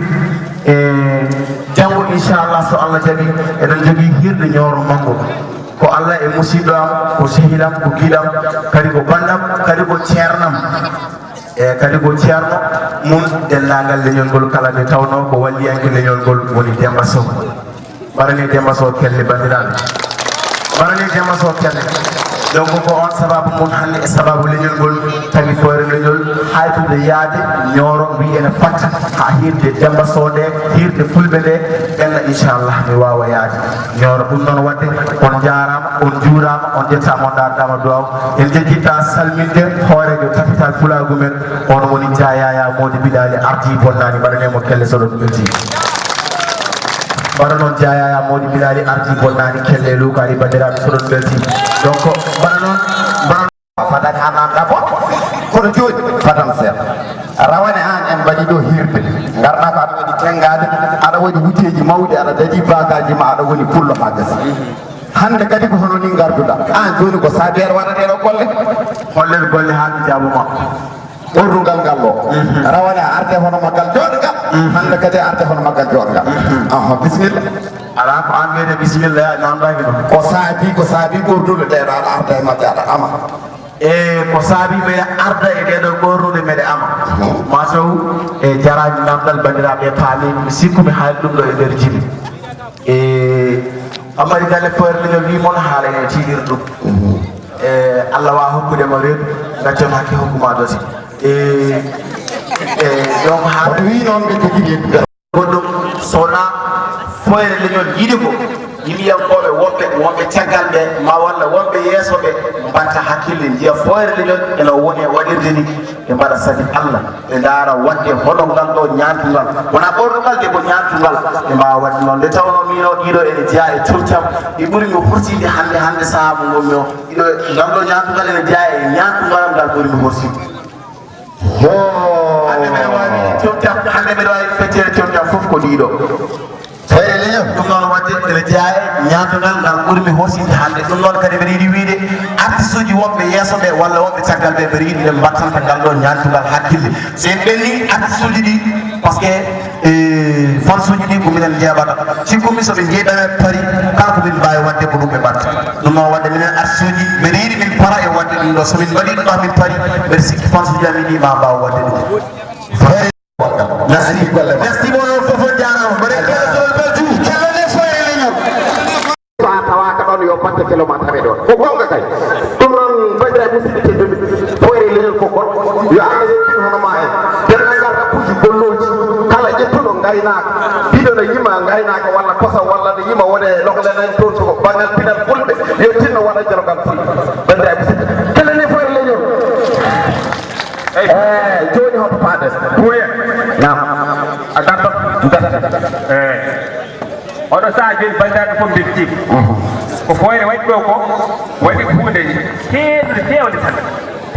e janngo, inchallah, so Allah jaɓi, eɗen jogii hiirde Ñooro Manngo. Ko Allah e musiɗɗo am, ko sehil am, ko giɗo am, kadi ko banndam, kadi ko ceernam. E kadi ko ceerno mum denndaangal leñol ngol kala, nde tawnoo ko walliyanke leñol ngol woni Demba Sow. Mbaɗanee Demba Sow kelle, banndiraaɓe. Mbaɗanee Demba Sow kelle. Donc, ko on sababu mum hannde e sababu leñol ngol, tagi Foyer Leñol haytude yaade Ñooro, mbi ene fatta haa hiirde Demba Sow nde, hiirde Fulɓe nde, ɓenna, inchallah, mi waawa yaade Ñooro. Ɗum noon waɗde, on njaaraama, on njuuraama, on njettaama, on ndaardaama duwaaw. En njejjittaa salminde hooreejo capital pulaagu men, on woni Jah Yaya Mody Bilali, ardii bonnaani, mbaɗanee mo kelle so ɗon ɓeltii. Mbaɗa noon, Jah Yaya Mody Bilali ardii bonnaani, kelle luukaani, banndiraaɓe, so ɗon ɓeltii. Donc, mbaɗa noon, mbaɗa Fadat hanan ɗaɓɓo. Kono jooni, fadan seeɗa. Rawane aan en mbaɗi ɗo hiirde. Ngarɗaa ko aɗa waɗi tenngaade, aɗa waɗi wuteeji mawɗi, aɗa daɗi baagaaji ma, aɗa woni pullo haa gasi. Hannde kadi ko hono nii ngarduɗaa. Aan jooni ko saabi aɗa waɗa ɗee ɗoo golle? Hollen golle haa mi jaabo ma. Ɓornugal ngal ɗo. Mhm. Rawane a arde hono maggal jooɗngal. Mhm. Hannde kadi a arde hono maggal jooɗngal. Mhm. Aha, bisimilla. Alaa ko aan wiyete bisimilla, ya, mi anndaaki ɗum. Ko saabi, ko saabi ɓornude ɗee ɗoo, aɗa arda e majje, aɗa ama. E ko saabi meɗe arda e ɗeɗo ɓornude meɗe ama. Mataw e jaraani namdal banndiraaɓe e paami, mi sikku mi haali ɗum ɗo e nder jimi. E Amari Galle Fooyre Leñol wi mon haala ene tiiɗiri ɗum. E Allah wa hokkude ma reedu, gaccon hakke hokku ma dosi. E e donc haala wi noon ɓe jogii reedu. Goɗɗum so wonaa Fooyre Leñol yiɗi ko yimɓiyankooɓe wonɓe, wonɓe caggal ɓe, ma walla wonɓe yeeso ɓe, mbaɗta hakkille, njiya Fooyre Leñol eno woni e waɗirde ni, ɓe mbaɗa sabi Allah, ɓe ndaara waɗde hono ngal ɗo ñaantungal, wonaa ɓornugal de, ko ñaantungal, ɓe mbaawa waɗde noon. Nde tawnoo miin o ɗiɗo ene jeyaa e comcam, ɗi ɓuri mi horsiide hannde, hannde sahaa mo ngonmi o, ɗiɗo, ngal ɗo ñaantungal ene jeyaa e ñaantungal ngal ɓuri mi horsiide. Hoo. Hannde mbeɗa waawi comcam, hannde mbeɗa waawi feccere comcam fof ko ɗiɗo. Fooyre Leñol. Ɗum noon waɗde ene jeyaa e ñaantungal ngal ɓurmi horsinde hannde. Ɗum noon kadi mbeɗa yiɗi wiyde artiste uji wonɓe yeeso ɓe walla wonɓe caggal ɓe, mbeɗa yiɗi ɓe mbattanta ngal ɗo ñaantungal hakkille. So en ɓenni artiste uji ɗi, par ce que e fansuuji ɗi ko minen njeeɓata. Cikkumi so ɓe njeeɓi e Paris, kala ko min mbaawi waɗde ko ɗum ɓe mbaɗta. Ɗum noon waɗde minen artiste uji, mbeɗa yiɗi min para e waɗde ɗum ɗo. So min mbaɗii ɗum ɗo min Paris, mbeɗa sikki fansuuji amin ɗi ma mbaaw waɗde ɗum. Merci. Merci mon on fof on jaaraama. Mbaɗen kala solol beltu. Kala ne Fooyre Leñol. So a tawaaka ɗoon yo batte kelo ma tawe ɗoon. Ko goonga kay. Ɗum noon banndiraaɓe musidɓe tedduɓe, Fooyre Leñol ko goɗɗo. Yo Allah yettin hono ma en. Denndaangal rabbuuji gollooji kala ƴettuɗo ngaynaaka, mbiɗo no yima ngaynaaka walla kosam walla no yima wone lokle nan toon to banngal pinal fulɓe, yo tinno waɗa jologal fulɓe. Banndiraaɓe musidɓe, kala ne Fooyre Leñol. Eey. Eey, jooni hoto paaɗen. Buuya. Naam. A darto? Darto. Eey. Oɗo sahaa jooni banndiraaɓe fof mbeltiima. Ko Fooyre waɗi ɗo ko, waɗi huunde teewnde feewde tan.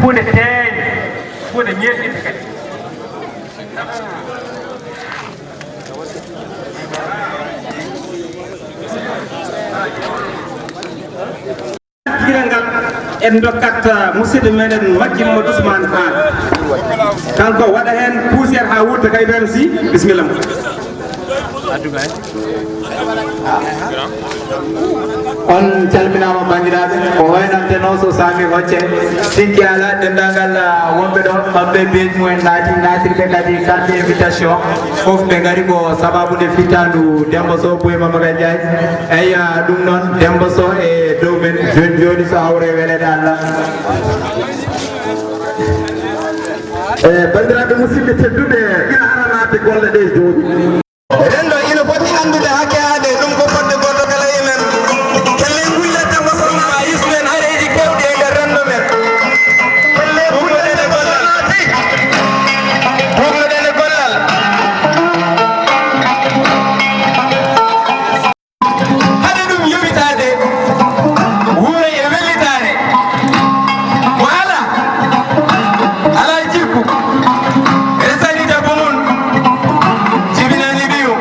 Huunde teeynde, huunde ñeeɓnde kadi. Kirangal en ndokkat, uh, musidɗo meɗen Makki Mamadou Ousmane Anne. Kanko waɗa heen poussière haa wurta ka Ibrahima Sy. Bisimilla ma. On calminaama banndiraaɓe, ko hoynantenoo so saami hocce, sikki alaa denndaangal, uh, wonɓe ɗo, kamɓe beeji mumen naati, naatirɓe kadi carte invitation, fof ɓe ngari ko sababude fittaandu Demba Sow, Boy Mamadou Ndiaye. Eyi, uh, ɗum noon, Demba Sow e dow men, jooni jooni so hawre weleede Allah. E banndiraaɓe musidɓe tedduɓe, ina ara naatde golle ɗe jooni. Renndo ina foti anndude hakke aade, ɗum ko fodde gooto kala e men. Kelle ngulle tan ko sonna a yusmen hareeji keewɗi e nder renndo men. Kelle ngulle ɗe gollal. Tuugnoɗen e gollal. Haɗa ɗum yowitaade, wuura e wellitaare. Mo alaa, alaa jikku, resani debbo mum, jibinani ɓiyo.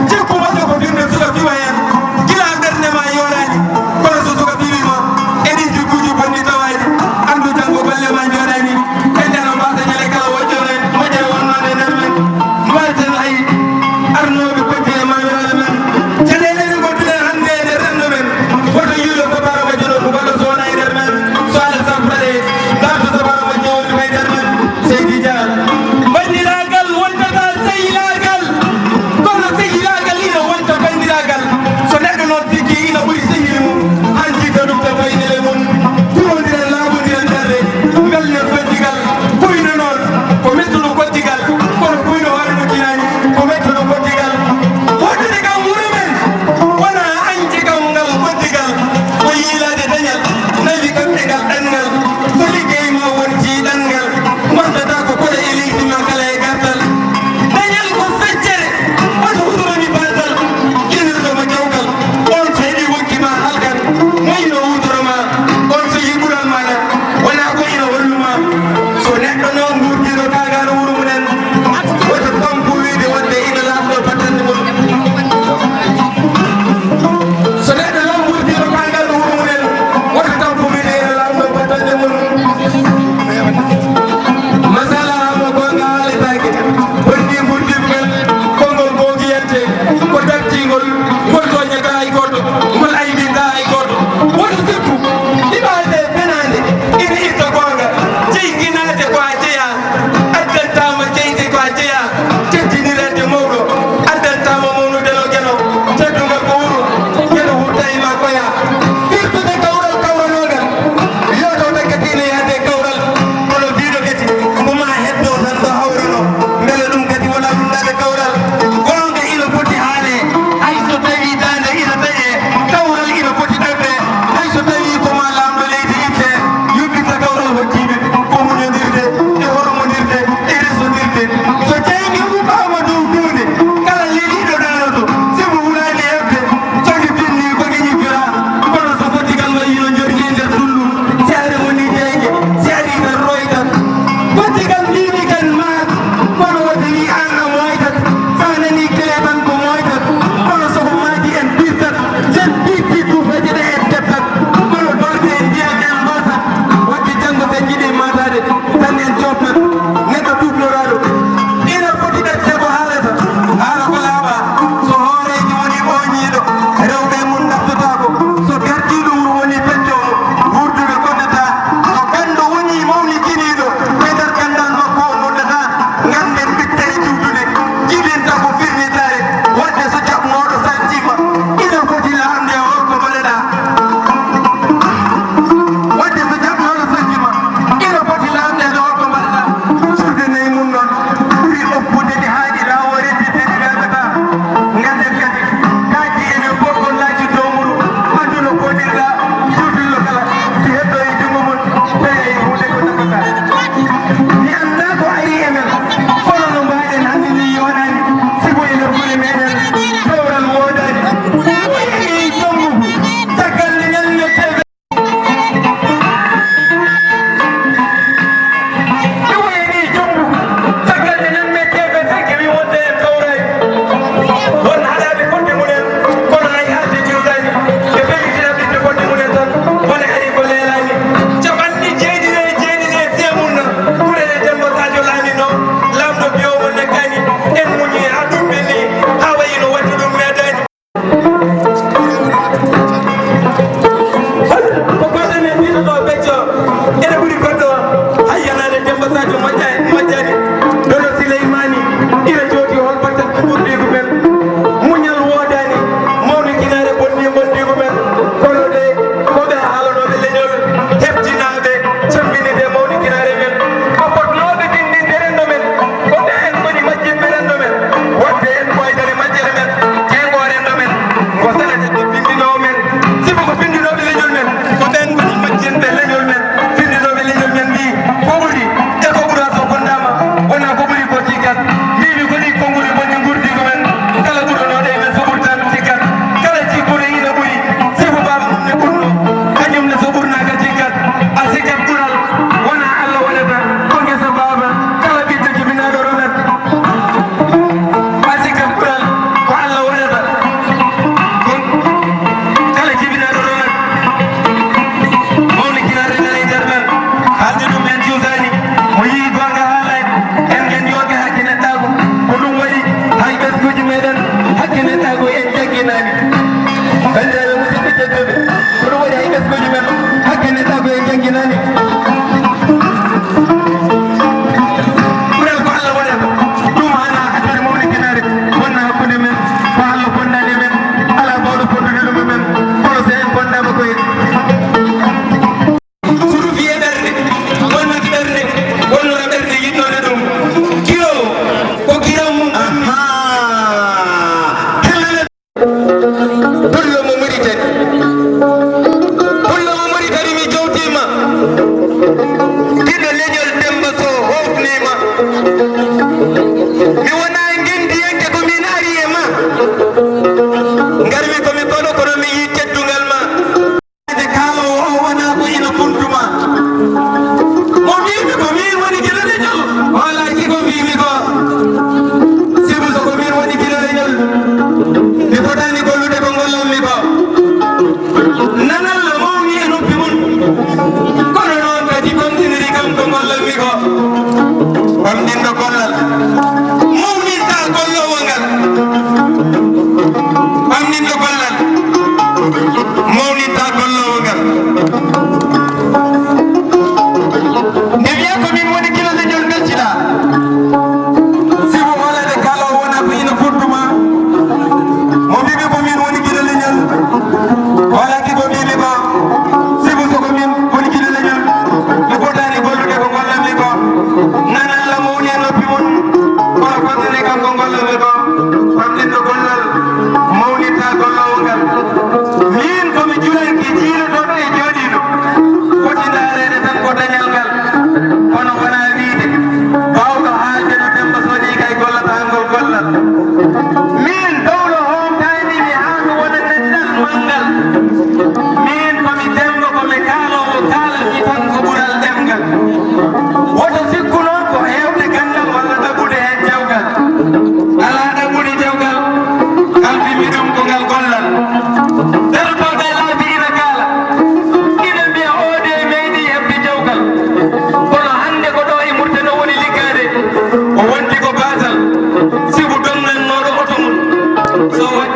Jikku moƴƴo ko firnde suka fiwa heen, gila ɓernde ma yooɗaani, kono so suka fiwii ma e ɗii jikkuuji bonɗi tawaaɗi, anndu janngo golle ma njooɗaani. En ndeno mbaasa ñande kala wojjooɗe moƴƴere wonnoonde e nder men, mbaasa hay arnooɓe koddi e mamiraaɓe men. Caɗeele ɗe ngonnduɗen hannde e nder renndo men, woto yiilo sabaara majjo ɗo, walla so wonaa e nder men, so Alla sabaade, ndarto sabaara majjo woni koye nder men. Seydi Dia, banndiraagal wontata sehilaagal, kono sehil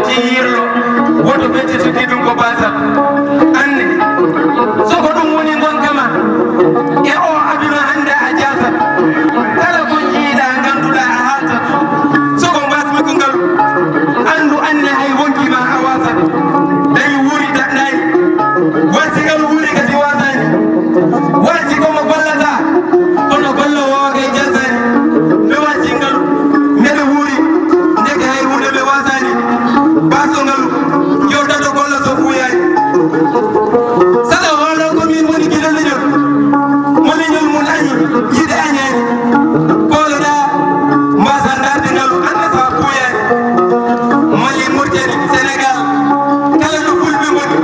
Ti yirlo, woto feccito ti ɗum ko basal. Anne, so ko ɗum woni ngonka ma, e o aduna hannde a jaasat. Kala ko jiiɗa, ngannduɗa a haaltat. So ko mbasmi ko ngalu, anndu anne hay wonki ma a wasat. Dañi wuuri daɗɗaani, wasi ngalu wuuri kadi wasaani. Wasi ko mo gollata, kono gollo o kay jasaani. Nde wasi ngalu, nde ɓe wuuri, ndeke hay wuurde ɓe wasaani. Basɗo ngalu, yo daɗo golla so fuuyaani. Saɗa hoolo ko min woni gila leñol, mo leñol mum añi, yiɗe añaani. Kooloɗa, mbasa darde ngalu, annde sa fuuyaani. Mali, Mauritanie, Sénégal, kala ɗo fulɓe ngoni,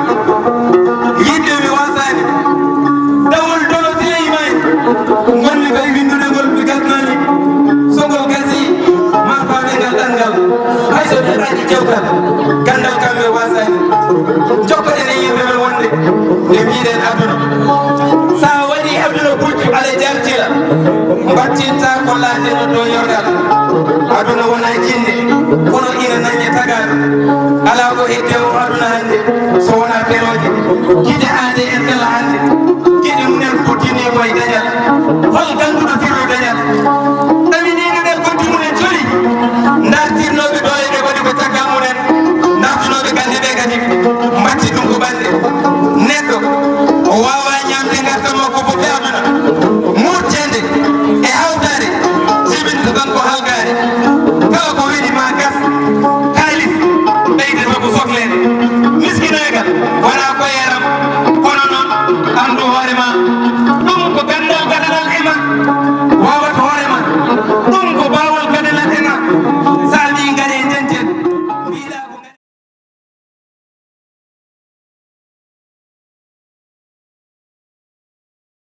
yiɗde mi wasaani. Dawol dono Sileymaani, ngonmi koye winndude ngol, mi gasnani. So ngol gasi, ma faame ngal ɗanngal. Hay so neɗɗaaji jewtat, ganndal kam mi wasaani. Jokkoɗen e yimɓe ɓe wonde, nde mbiɗen aduna. Sa waɗi aduna puccu, ala jartira. Mbattinta ko laatino doñorgal. Aduna wona jinne, kono ina nanñe tagaaɗo. Alaa ko hedde o aduna hannde, so wonaa perooje.